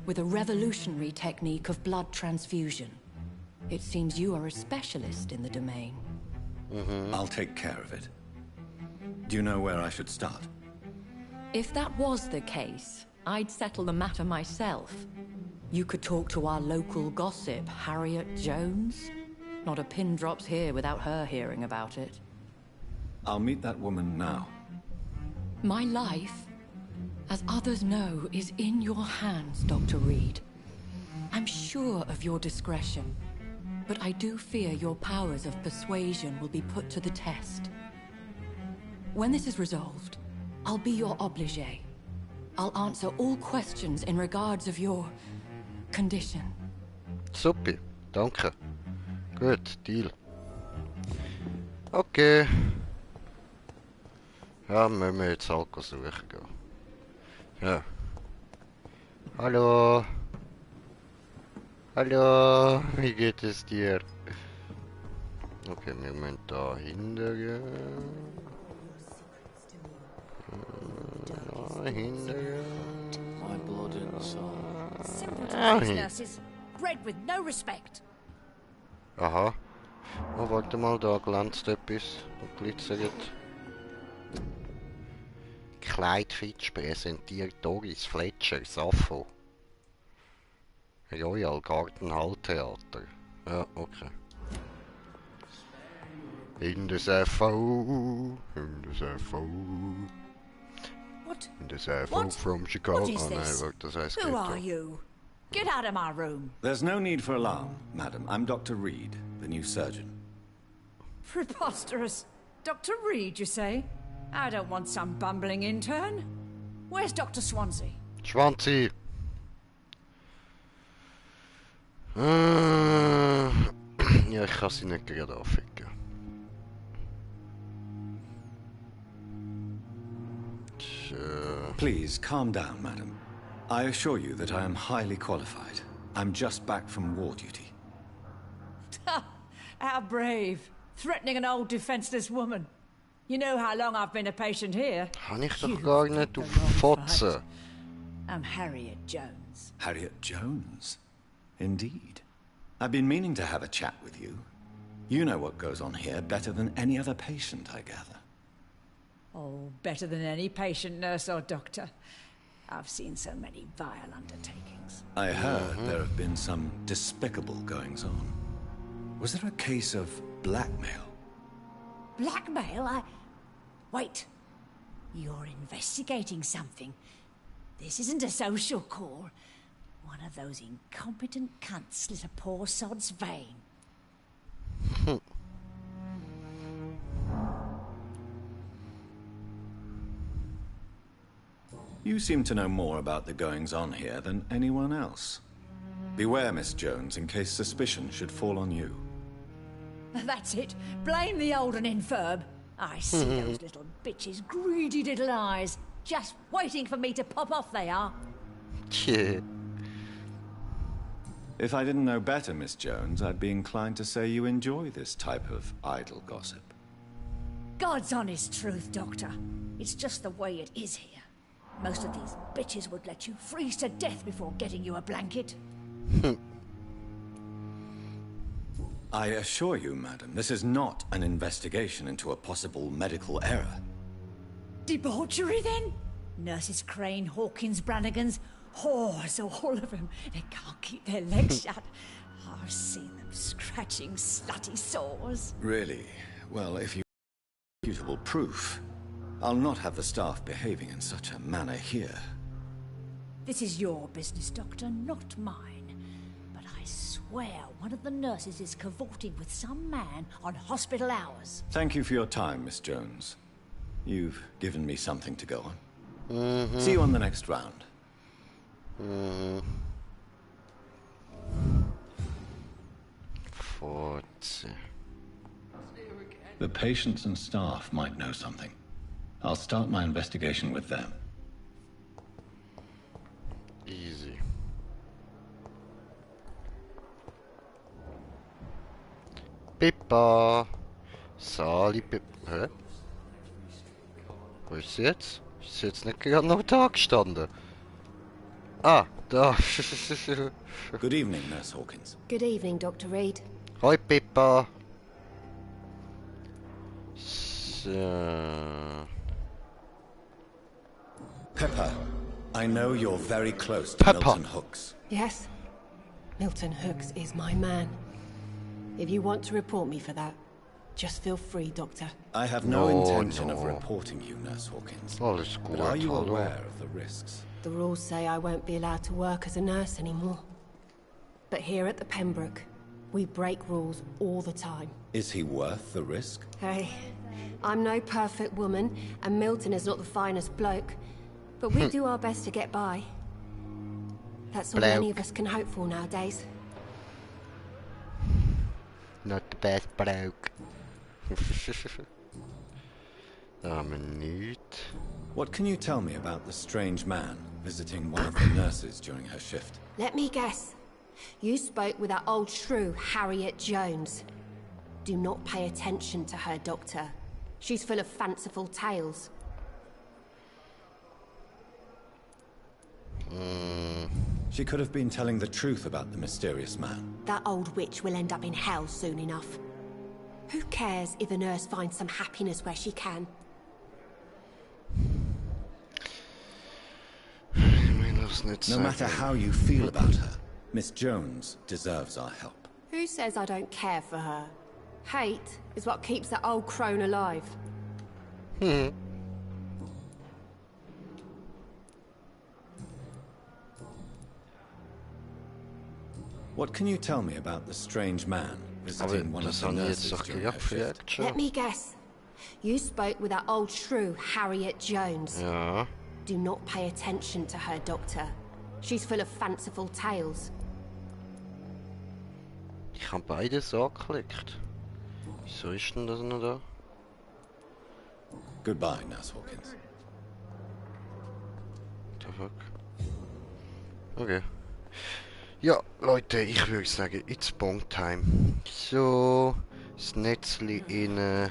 with a revolutionary technique of blood transfusion. It seems you are a specialist in the domain. I'll take care of it. Do you know where I should start? If that was the case, I'd settle the matter myself. You could talk to our local gossip, Harriet Jones. Not a pin drops here without her hearing about it. I'll meet that woman now. My life, as others know, is in your hands, Dr. Reed. I'm sure of your discretion, but I do fear your powers of persuasion will be put to the test. When this is resolved, I'll be your obligé. I'll answer all questions in regards of your condition. Super, danke. Gut, Deal. Okay. Ja, müssen wir jetzt halt suchen gehen. Ja. Hallo. Hallo, wie geht es dir? Okay, wir müssen da hingehen. My blood and soul. Simple to these nurses. Bred with no respect. Aha. Oh, warte mal, da glänzt etwas und glitzert. Kleidfitsch präsentiert Doris Fletcher, Sappho. Royal Garden Halltheater. Ja, okay. In der Sappho, in der Sappho. What? In der Sappho What? from Chicago. What is this? Nein, das heißt Who are you? Get out of my room. There's no need for alarm, madam. I'm Dr. Reed, the new surgeon. Preposterous. Dr. Reed, you say? I don't want some bumbling intern. Where's Dr. Swansea? Schwanzi. Ja, ich kann sie nicht gerade anficken. Please, calm down, madam. I assure you that I am highly qualified. I'm just back from war duty. How brave. Threatening an old defenseless woman. You know how long I've been a patient here? Kann ich doch gar nicht auf Fotzen. I'm Harriet Jones. Harriet Jones? Indeed. I've been meaning to have a chat with you. You know what goes on here better than any other patient, I gather. Oh, better than any patient, nurse or doctor. I've seen so many vile undertakings. I heard there have been some despicable goings-on. Was there a case of blackmail? Blackmail? Wait. You're investigating something. This isn't a social call. One of those incompetent cunts slit a poor sod's vein. You seem to know more about the goings-on here than anyone else. Beware, Miss Jones, in case suspicion should fall on you. That's it. Blame the old and infirm. I see those little bitches' greedy little eyes. Just waiting for me to pop off they are. Yeah. If I didn't know better, Miss Jones, I'd be inclined to say you enjoy this type of idle gossip. God's honest truth, Doctor. It's just the way it is here. Most of these bitches would let you freeze to death before getting you a blanket. I assure you, madam, this is not an investigation into a possible medical error. Debauchery, then? Nurses Crane, Hawkins, Brannigans, whores, all of them. They can't keep their legs shut. I've seen them scratching slutty sores. Really? Well, if you have suitable proof, I'll not have the staff behaving in such a manner here. This is your business, Doctor, not mine. But I swear one of the nurses is cavorting with some man on hospital hours. Thank you for your time, Miss Jones. You've given me something to go on. See you on the next round. The patients and staff might know something. I'll start my investigation with them. Easy. Pippa. Sali Pippa. Hä? Wo ist sie jetzt? Ist sie jetzt nicht gerade noch da gestanden? Ah, da. Good evening, Nurse Hawkins. Good evening, Dr. Reed. Hoi, Pippa. So. Pepper, I know you're very close to Milton Hooks. Yes. Milton Hooks is my man. If you want to report me for that, just feel free, Doctor. I have no intention of reporting you, Nurse Hawkins. But are you aware of the risks? The rules say I won't be allowed to work as a nurse anymore. But here at the Pembroke, we break rules all the time. Is he worth the risk? Hey, I'm no perfect woman, and Milton is not the finest bloke. But we do our best to get by. That's all many of us can hope for nowadays. Not the best bloke. What can you tell me about the strange man visiting one of the nurses during her shift? Let me guess. You spoke with that old shrew, Harriet Jones. Do not pay attention to her, Doctor. She's full of fanciful tales. She could have been telling the truth about the mysterious man. That old witch will end up in hell soon enough. Who cares if a nurse finds some happiness where she can? No matter how you feel about her, Miss Jones deserves our help. Who says I don't care for her? Hate is what keeps that old crone alive. What can you tell me about the strange man visiting one of the nurses during her shift? Let me guess. You spoke with that old shrew, Harriet Jones. Ja. Do not pay attention to her, Doctor. She's full of fanciful tales. Ich habe beides angeklickt. Wieso ist denn das noch da? Goodbye, Nurse Hawkins. What the fuck? Okay. Ja, Leute, ich würde sagen, it's Bong Time. So, das Netzli rein,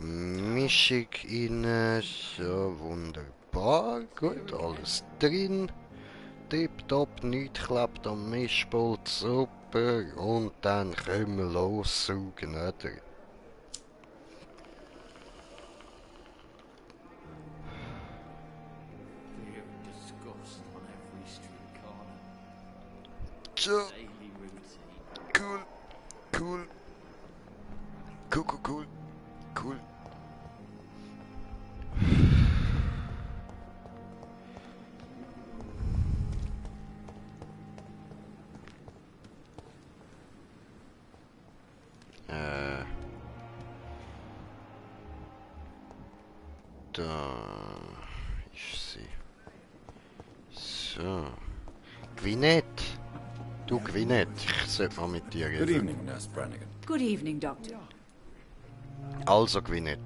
Mischung rein, so, wunderbar, gut, alles drin. Tipptopp, nichts klappt am Mischpult, super, und dann können wir lossaugen, oder? So. Cool. Cool. Cool, cool, cool. Cool. Da ist sie. So. Gwyneth. Du Gwyneth, ich sollte mal mit dir reden. Good evening, Nurse Brannigan. Good evening, Doctor. Also Gwyneth.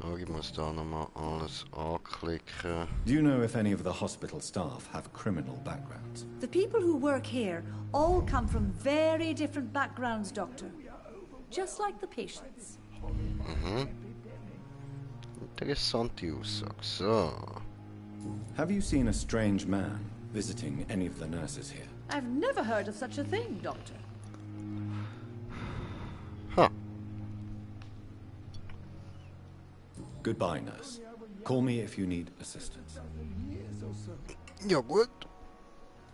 Oh, ich muss da nochmal alles anklicken. Do you know if any of the hospital staff have criminal backgrounds? The people who work here all come from very different backgrounds, Doctor. Just like the patients. Mhm. Interessante Aussage. So. Have you seen a strange man visiting any of the nurses here? I've never heard of such a thing, Doctor. Huh. Goodbye, nurse. Call me if you need assistance. Ja gut.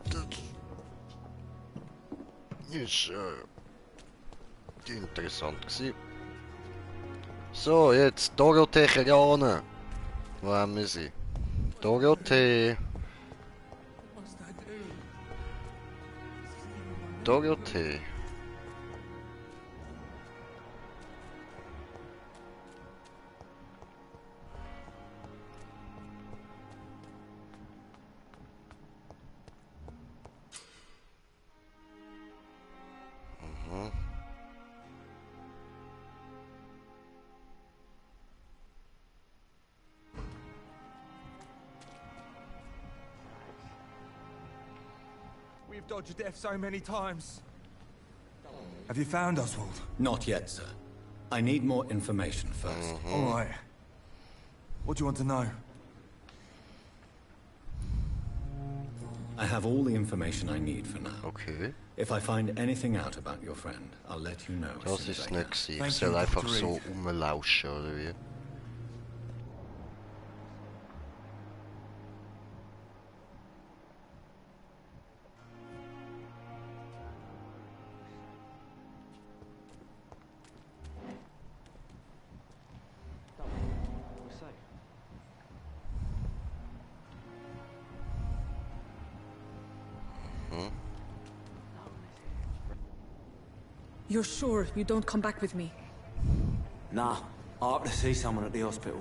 Das ist interessant gewesen. So, jetzt Dorothee Cheriane. Wo haben wir sie? Dorothee. Dorothee. Mhm. We've dodged death so many times. Have you found Oswald? Not yet, sir. I need more information first. All right. What do you want to know? I have all the information I need for now. Okay. If I find anything out about your friend, I'll let you know as Das soon as ist I can. nicht gewesen. Ich soll einfach so rumlauschen, oder wie? You're sure you don't come back with me? Nah, I have to see someone at the hospital.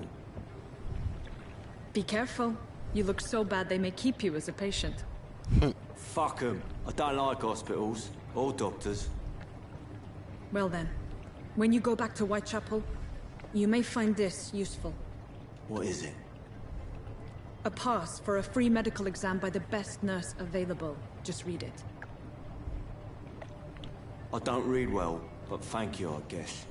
Be careful. You look so bad they may keep you as a patient. Fuck 'em. I don't like hospitals or doctors. Well then, when you go back to Whitechapel, you may find this useful. What is it? A pass for a free medical exam by the best nurse available. Just read it. I don't read well, but thank you, I guess.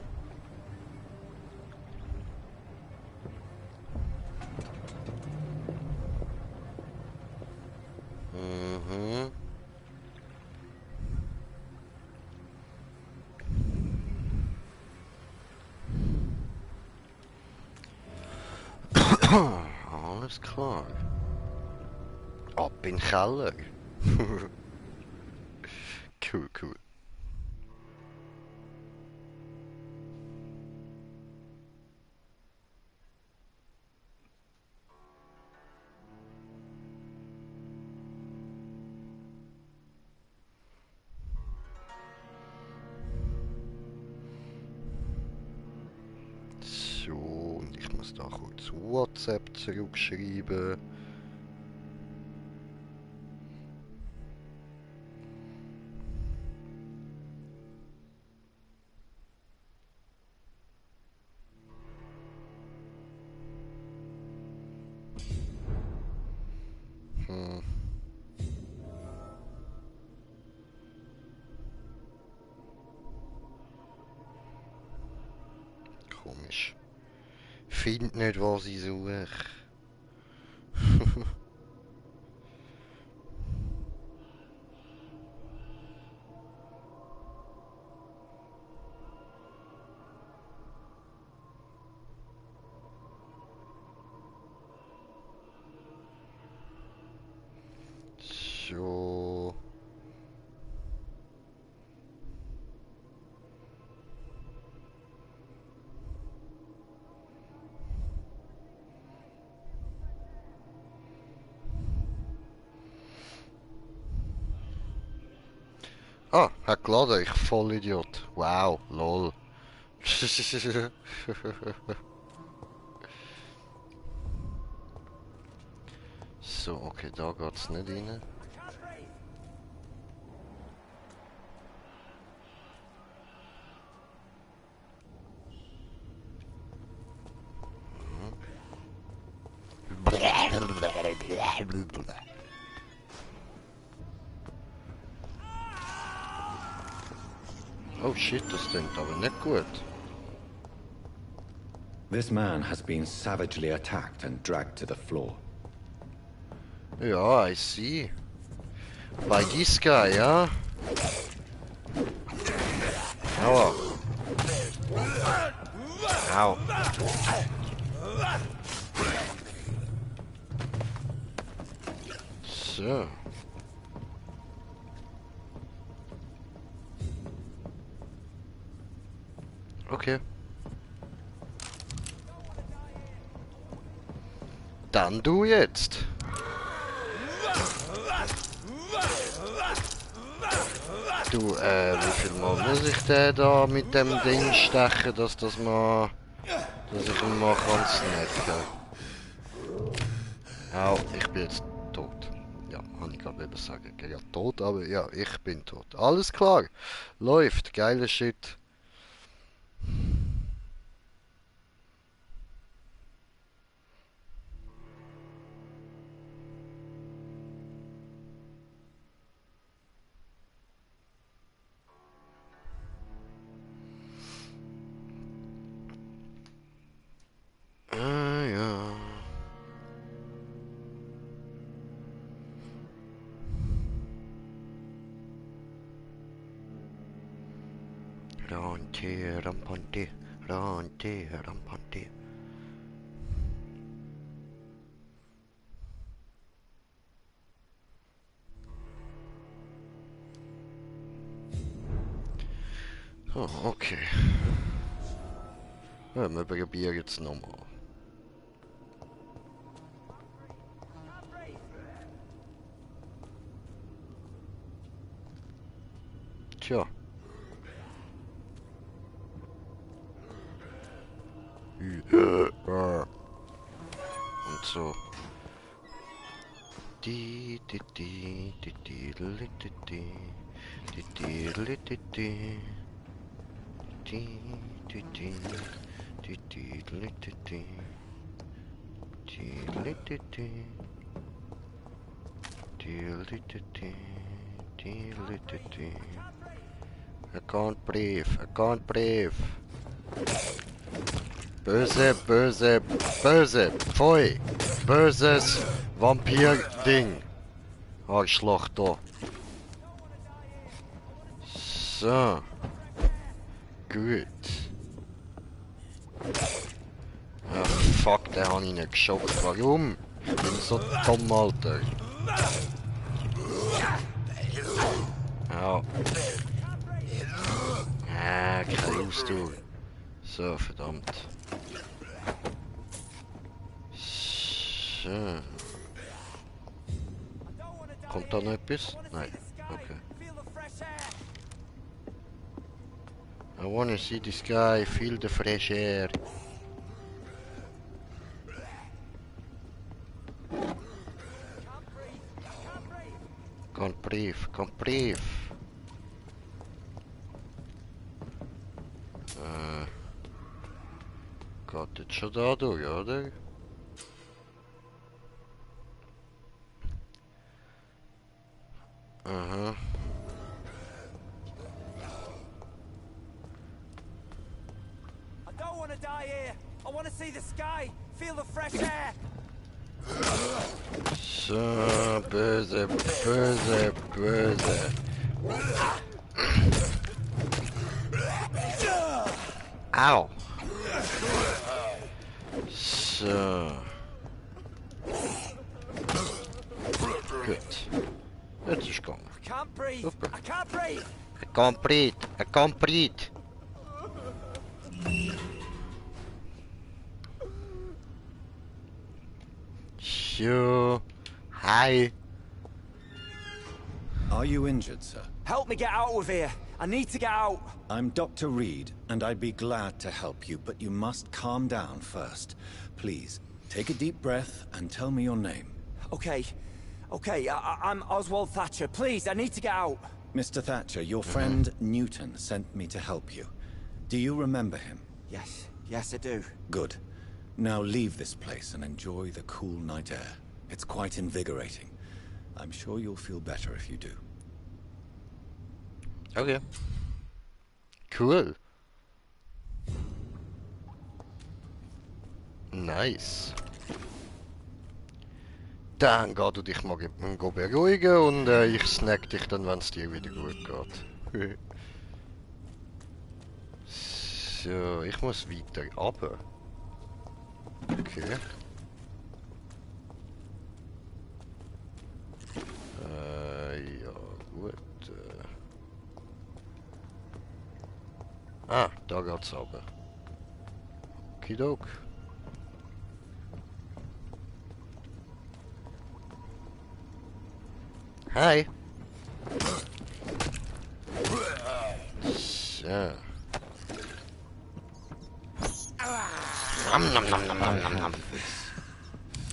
Alles klar. Ab in den Keller. Cool, cool. So, und ich muss da kurz WhatsApp zurückschreiben. Komisch. Find nicht, was ich suche. So. Ah, hat geladen, ich Vollidiot. Wow, lol. So, okay, da geht's nicht rein. Oh shit, das klingt aber nicht gut. This man has been savagely attacked and dragged to the floor. Ja, I see. By this guy, ja? Aua. Au. So. Okay. Dann du jetzt. Du, wie viel Mal muss ich den da mit dem Ding stechen, dass ich ihn mal kann snacken? Au, ich bin jetzt tot. Ja, kann ich gerade eben sagen. Ja, tot, aber ja, ich bin tot. Alles klar. Läuft. Geiler Shit. Ah, ja. Rampante, rampante, rampante, rampante. Oh, okay. Ja, wir probieren jetzt nochmal. Tja. Und so. Die I can't breathe. Böse, böse, böse, pfui, böses Vampir-Ding. Arschloch da. So. Gut. Ach, fuck Den habe ich nicht geschockt. Warum? Ich bin so dumm, Alter. Ja. Keine Ausdauer. So, verdammt. So. Kommt da noch etwas? Nein. Okay. I wanna see the sky, feel the fresh air. Can't breathe, can't breathe. Geht jetzt schon da durch, oder? Aha. I don't want to die here. I want to see the sky, feel the fresh air. So, böse, böse, böse. Au. So. Gut. Jetzt ist gegangen. Super. I can't breathe. I can't breathe. I can't breathe. So. Hi. Are you injured, sir? Help me get out of here. I need to get out. I'm Dr. Reed, and I'd be glad to help you, but you must calm down first. Please, take a deep breath and tell me your name. Okay. Okay, I'm Oswald Thatcher. Please, I need to get out. Mr. Thatcher, your friend Newton sent me to help you. Do you remember him? Yes. Yes, I do. Good. Now leave this place and enjoy the cool night air. It's quite invigorating. I'm sure you'll feel better if you do. Okay. Cool. Nice. Dann geh du dich mal beruhigen und ich snack dich dann, wenn es dir wieder gut geht. So, ich muss weiter runter. Okay. Ja, gut. Ah, da geht's runter. Okidok. Hi. So. Nom nom nom nom nom nom nom.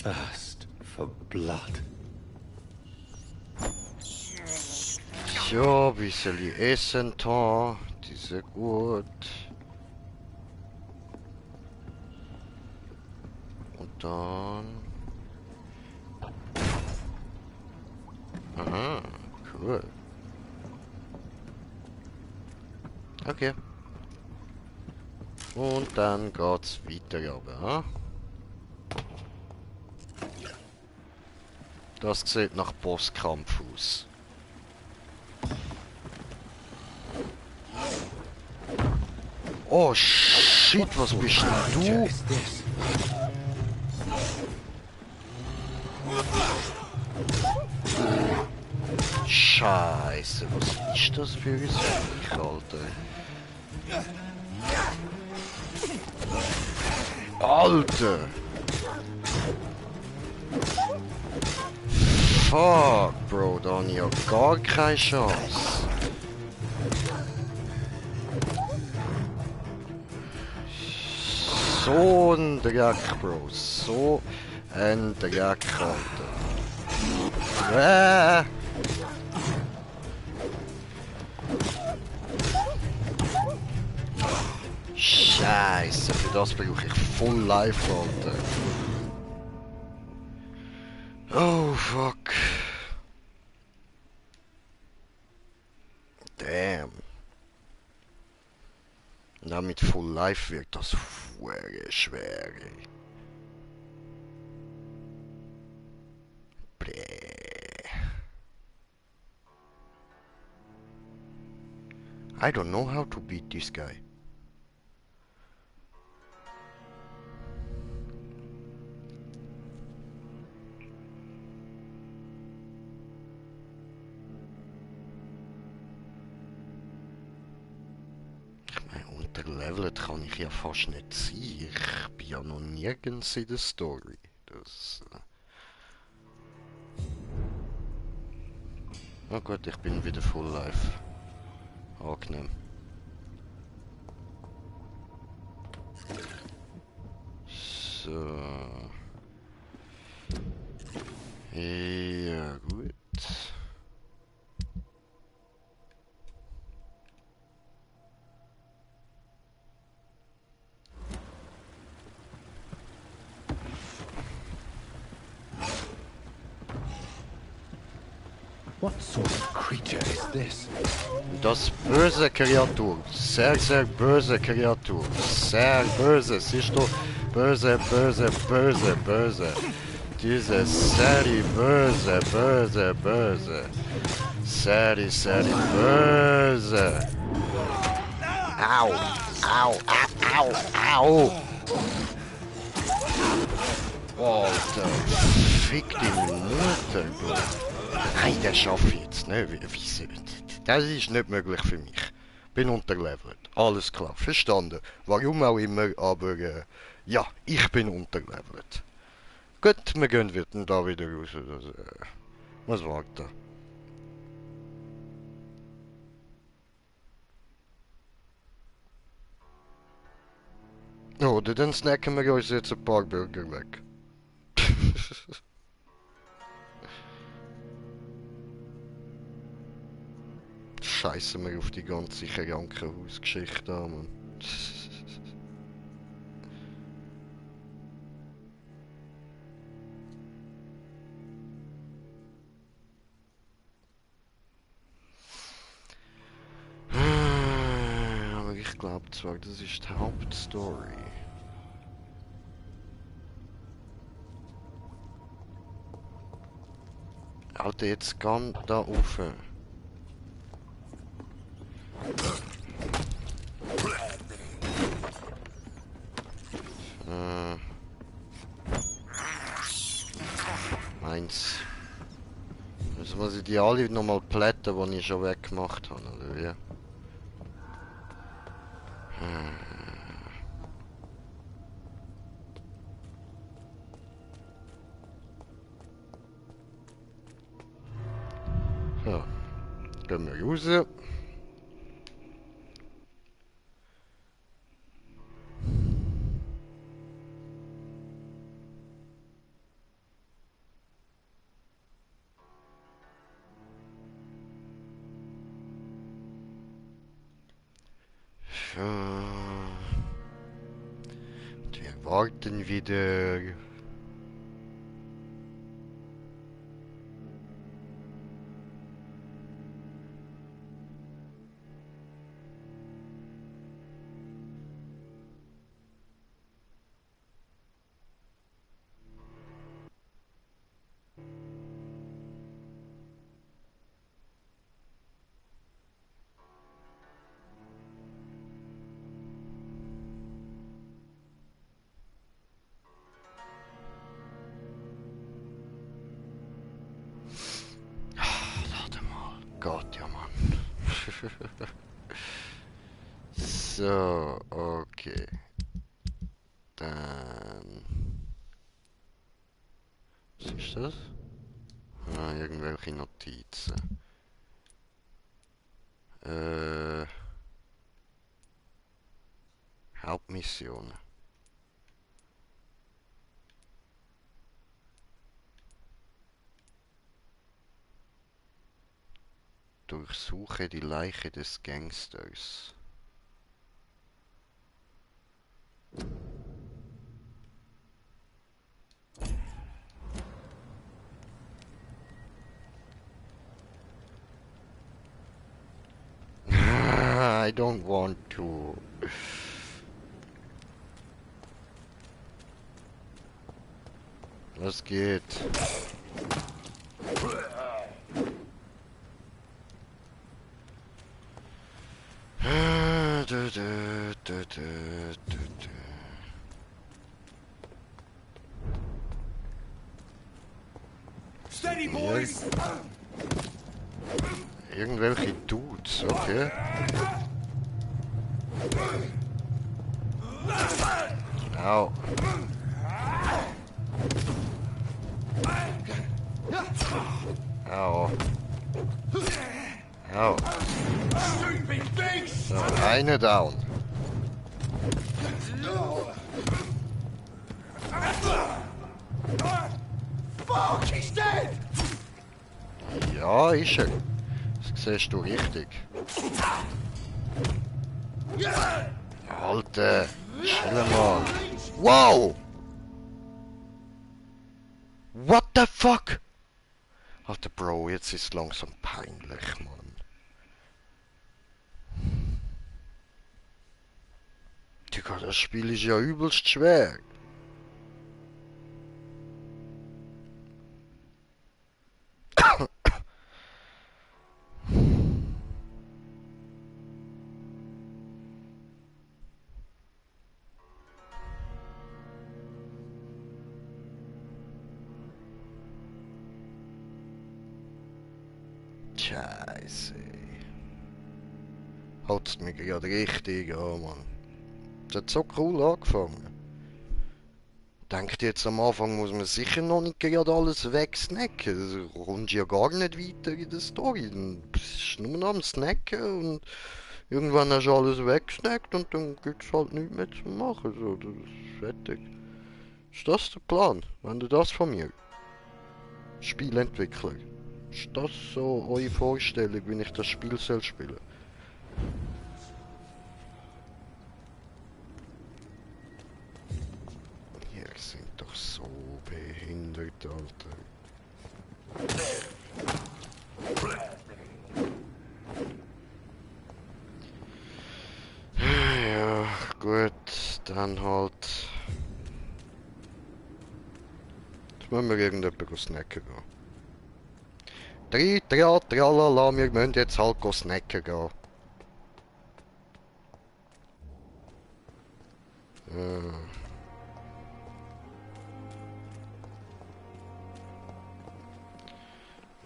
Thirst for blood. So, ein bisschen Essen da. Die sind gut. Und dann... Aha, cool. Okay. Und dann geht's weiter runter. Das sieht nach Bosskampf aus. Oh shit, was bist denn du? Scheiße, was ist das für ein Viech, Alter? Alter! Fuck, Bro, da habe ich ja gar keine Chance. So ein Dreck, Bro. So ein Dreck, Alter. Scheiße, für das brauche ich Full Life, Alter. Oh, fuck. Damn. Na, mit Full Life wird das schwer. I don't know how to beat this guy. unterlevelt kann ich ja fast nicht sein. Ich bin ja noch nirgends in der Story. Das... Oh gut, ich bin wieder full life. Angenehm. So. Ja, gut. What sort of creature is this? Das böse Kreatur. Sehr, sehr böse Kreatur. Sehr böse. Siehst du? Böse, böse, böse, böse. Diese Serie böse, böse, böse. Serie, Serie böse. Au, au, au, au, au. Alter, fick die Mutter, du. Nein, das schaffe ich jetzt nicht. Wieso? Das ist nicht möglich für mich. Bin unterlevelt. Alles klar, verstanden. Warum auch immer, aber ja, ich bin unterlevelt. Gut, wir gehen da wieder raus. Das, muss warten. Oder dann snacken wir uns jetzt ein paar Burger weg. Scheiße mir auf die ganze Krankenhausgeschichte an, Mann. Aber ich glaube zwar, das ist die Hauptstory. Alter, jetzt geh da rauf. Meins. Also muss ich die alle nochmal plätten, die ich schon weggemacht habe, oder wie? So. Gehen wir raus. Wir warten wieder. Gott, ja Mann. So, okay. Dann... Was ist das? Ah, irgendwelche Notizen. Hauptmission. Durchsuche die Leiche des Gangsters. I don't want to. Was geht? Steady, boys! Irgendwelche Dudes, okay. Au. Au. Au. So, eine down. Fuck, he's dead! Ja, ist er. Das siehst du richtig. Alter, chill mal. Wow! What the fuck? Alter Bro, jetzt ist es langsam peinlich, Mann. Digga, das Spiel ist ja übelst schwer. Scheiße. Hat's mich gerade richtig an, Mann. Das hat so cool angefangen. Denkt jetzt am Anfang muss man sicher noch nicht gerade alles wegsnacken. Das kommt ja gar nicht weiter in der Story. Dann bist du nur noch am Snacken und irgendwann hast du alles weggesnackt und dann gibt's halt nichts mehr zu machen. So, das ist fertig. Ist das der Plan? Wenn du das von mir? Spielentwickler. Ist das so eure Vorstellung, wie ich das Spiel soll spielen? Ihr seid doch so behindert, Alter. Ja, gut, dann halt. Jetzt müssen wir irgendjemanden snacken gehen. Tralala, wir müssen jetzt halt snacken gehen.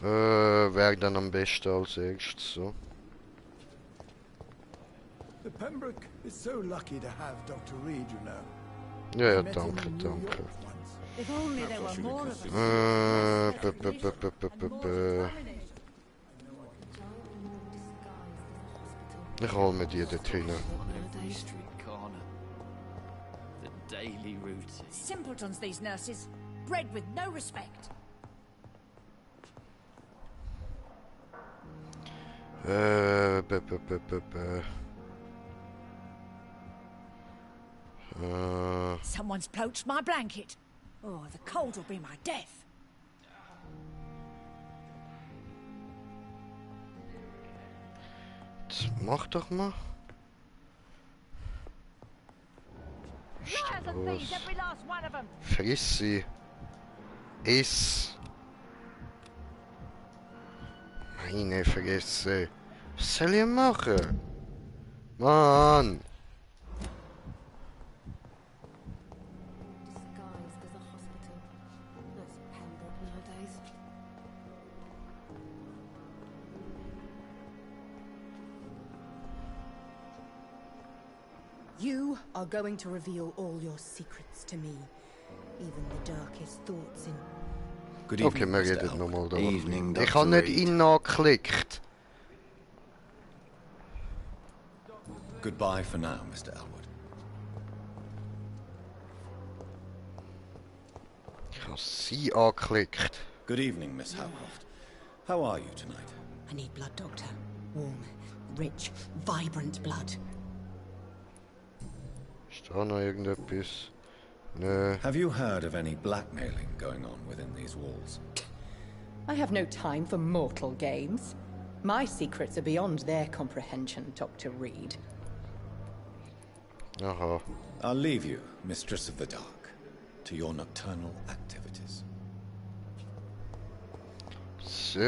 Wer dann am besten als erstes so? The Pembroke is so lucky to have Dr. Reed, you know. Ja, ja, I met him danke, in New danke. York once. If only there were more of us. Ich hol mir die dort hin. The daily routine. Simpletons, these nurses. Bred with no respect. Someone's poached my blanket. Oh, the cold will be my death. Mach doch mal. Liars and thieves, every last one of them. Friss sie. Iss. Meine Fresse. Was soll ich machen? Mann. Disguised as a hospital. That's Pembroke nowadays. You are going to reveal all your secrets to me. Even the darkest thoughts in... Good Okay, evening, wir Mr. reden nochmal da. Evening, Ich Dr. habe nicht Reed. ihn angeklickt. Goodbye for now, Mr. Elwood. Ich habe sie angeklickt. Good evening, Miss Howholt. How are you tonight? I need blood, Doctor. Warm, rich, vibrant blood. Ist da noch irgendetwas? Nö. Have you heard of any blackmailing going on within these walls? I have no time for mortal games. My secrets are beyond their comprehension, Dr. Reed. Aha. I'll leave you, Mistress of the Dark, to your nocturnal activities. So,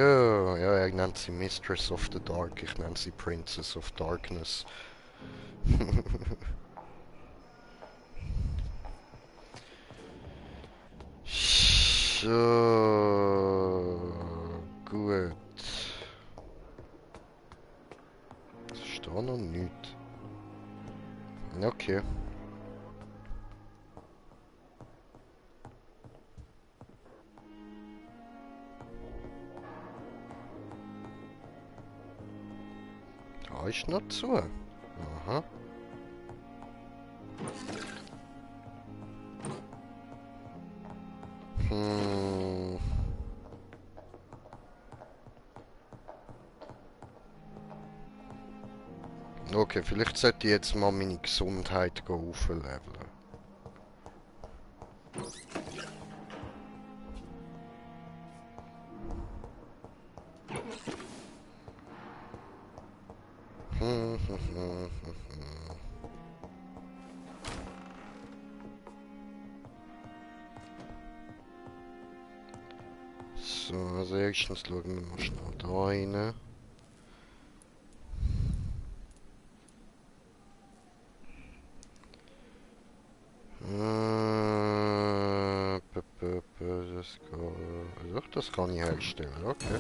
ja, er nennt sie Mistress of the Dark, ich nenne sie Princess of Darkness. So, gut. Es ist da noch nichts. Okay. Da ist noch zu. Aha. Okay, vielleicht sollte ich jetzt mal meine Gesundheit aufleveln. So, also erstens schauen wir mal schnell da rein. Das kann... Doch, das kann ich herstellen, okay.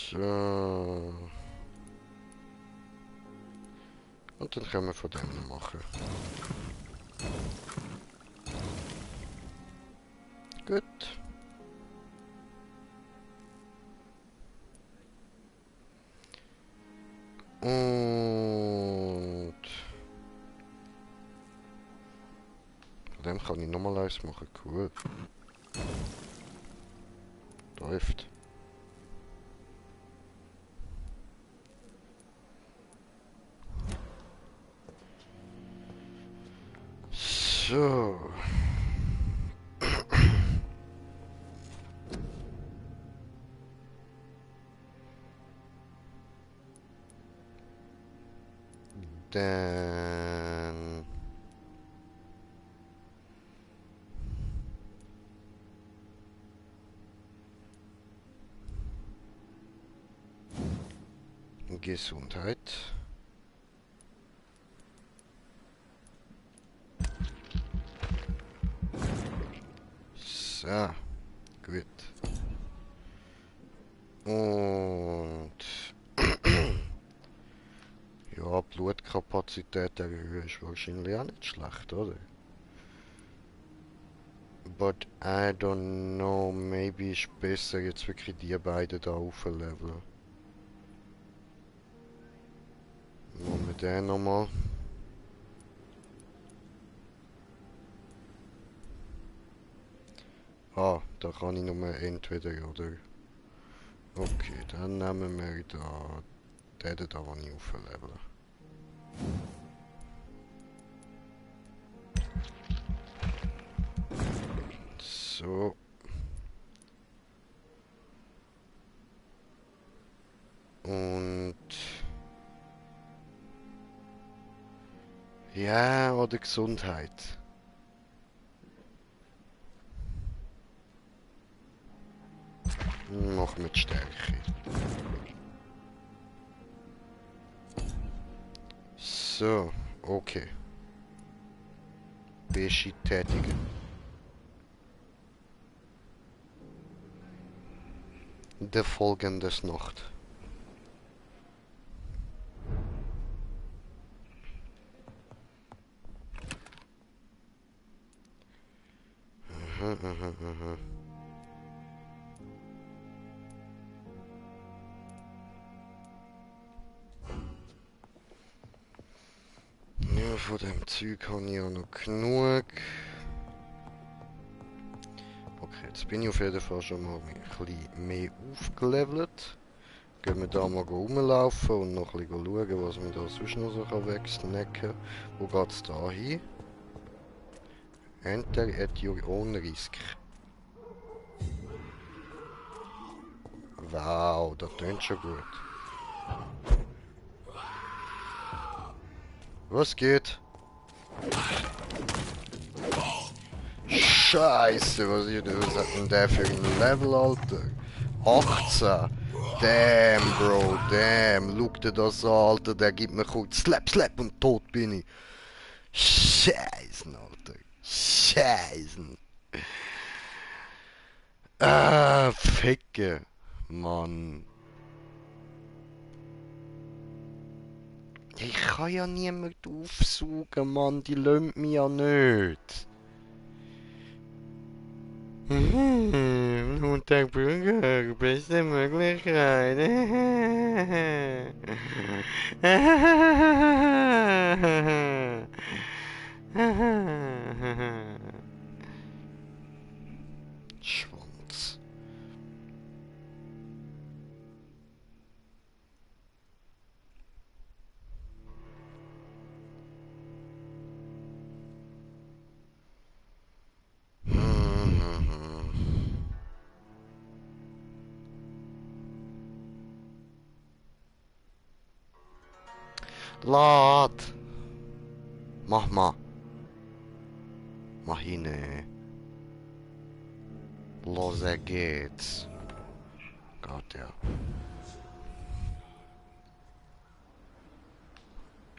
So. Und dann können wir von dem machen. Gut. Und von dem kann ich nochmal eins machen. Cool. Läuft. So. Dann Gesundheit. So, gut. Und ja, Blutkapazität erhöhen ist wahrscheinlich auch nicht schlecht, oder? But I don't know, maybe ist besser jetzt wirklich die beiden da aufleveln. Machen wir den nochmal. Ah, da kann ich nur entweder oder. Okay, dann nehmen wir da den da, den ich aufleveln. So. Und ja, oder Gesundheit. Noch mit Stärke. So, okay. Beschi tätigen. Der folgende Nacht. Ja, von dem Zeug habe ich auch noch genug. Okay, jetzt bin ich auf jeden Fall schon mal ein bisschen mehr aufgelevelt. Gehen wir da mal rumlaufen und noch ein bisschen schauen, was man da sonst noch so wegsnacken kann. Wo geht's da hin? Enter at your own risk. Wow, das tönt schon gut. Was geht? Scheiße, was hat denn der für ein Level, Alter? 18. Damn, Bro, damn. Schau dir das an, Alter. Der gibt mir kurz Slap, Slap und tot bin ich. Scheiße, Alter. Scheiße. Ah, Ficke. Mann. Ich kann ja niemand aufsaugen, Mann, die lassen mich ja nicht. Montag Burger, beste Möglichkeit. Schwanz. Lad! Mach mal. Mach ihn. Los, geht's. Gott, ja.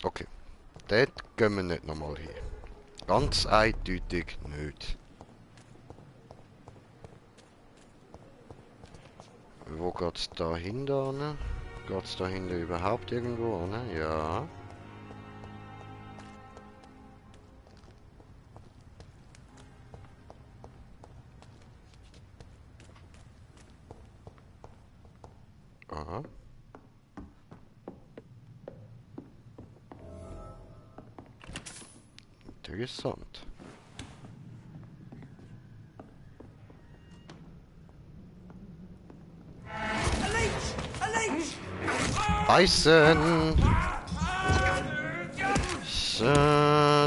Okay. Dort gehen wir nicht nochmal hin. Ganz eindeutig nicht. Wo geht's da hinter? Geht's da hinten überhaupt irgendwo? Ne? Ja. Aha. Interessant. Beißen! So,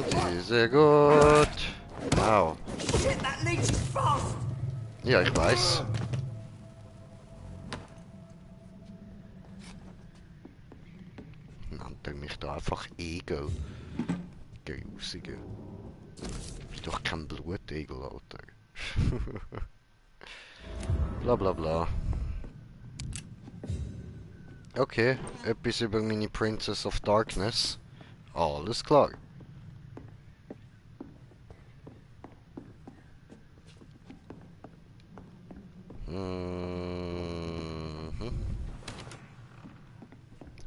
die sehr gut. Au. Ja, ich weiß. Nennt er mich da einfach Egel? Grusige. Ist doch kein Blutegel, Alter. Bla bla bla. Okay, etwas über meine Princess of Darkness. Alles klar.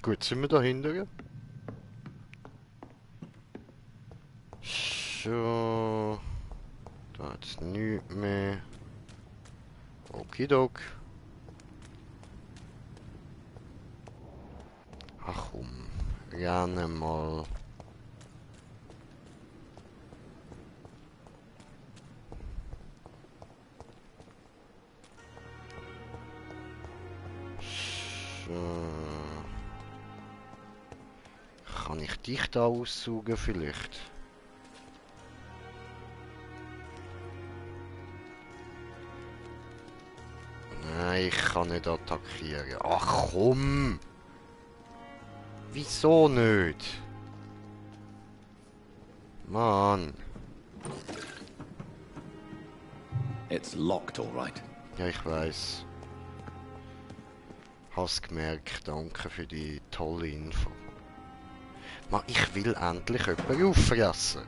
Gut, sind wir dahinter? So. Da hat's nichts mehr. Okidok. Ach komm, gerne mal. So. Kann ich dich da aussaugen vielleicht? Nein, ich kann nicht attackieren. Ach komm! Wieso nicht? Mann. It's locked, all right. Ja, ich weiß. Hast gemerkt, danke für die tolle Info. Mann, ich will endlich jemanden auffressen.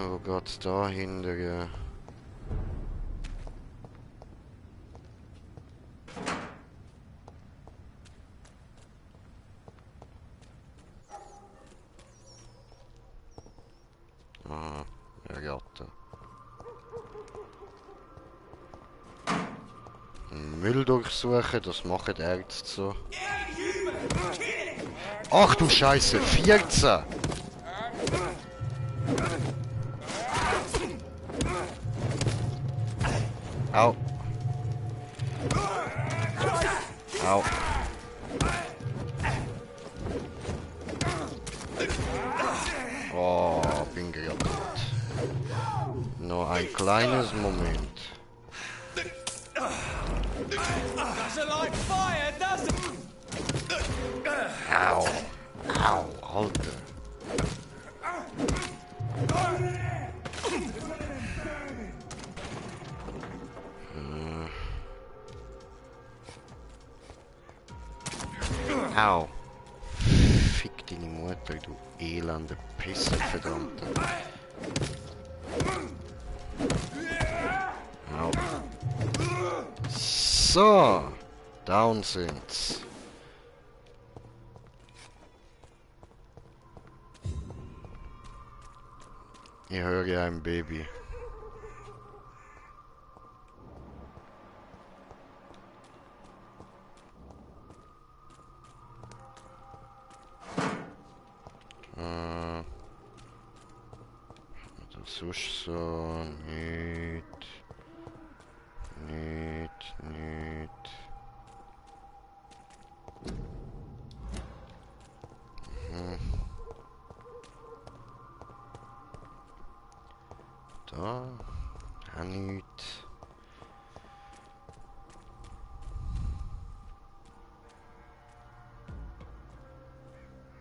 Wo geht's da hinter? Ah, Ratte. Müll durchsuchen, das machen die Ärzte so. Ach du Scheiße, 14! Au. Au. Oh, bin gerettet. Nur ein kleines Moment. Au. Au, Alter. Au. Fick deine Mutter, du elende Pisse, verdammte. Au. So, down sind's. Ich höre ein Baby. Das ist so nicht. Da, auch nicht.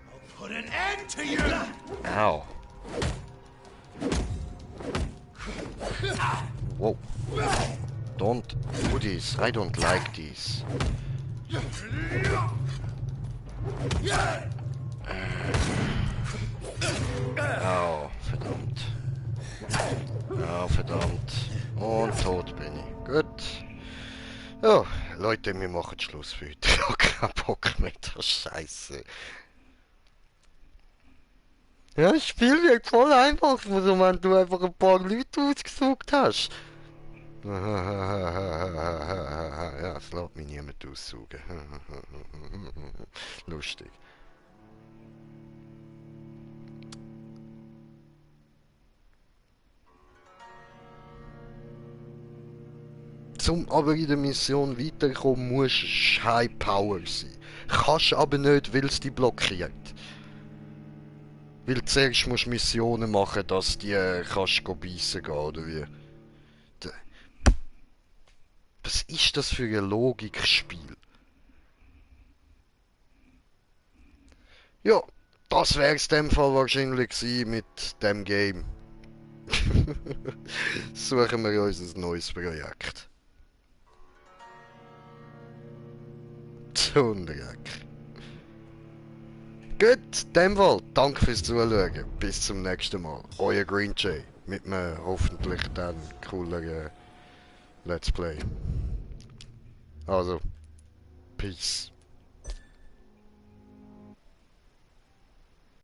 I'll put an end to you! Ow. Whoa. Don't do this. I don't like this. Au, verdammt. Au, verdammt. Und tot bin ich. Gut. Ja, Leute, wir machen Schluss für heute. Ich habe keinen Bock mehr, das Scheiße. Ja, das Spiel wird voll einfach, so wenn du einfach ein paar Leute ausgesucht hast. Ja, es lässt mich niemand aussaugen. Lustig. Zum aber in der Mission weiterkommen, musst du High Power sein. Kannst aber nicht, weil es dich blockiert. Weil zuerst musst du Missionen machen, dass die kannst beißen gehen, oder wie? Was ist das für ein Logikspiel? Ja, das wär's in dem Fall wahrscheinlich gewesen mit dem Game. Suchen wir uns ein neues Projekt. Zundreck. Gut, in dem Fall, danke fürs Zuschauen. Bis zum nächsten Mal. Euer Green Jay. Mit einem hoffentlich dann cooleren Let's Play. Also, Peace.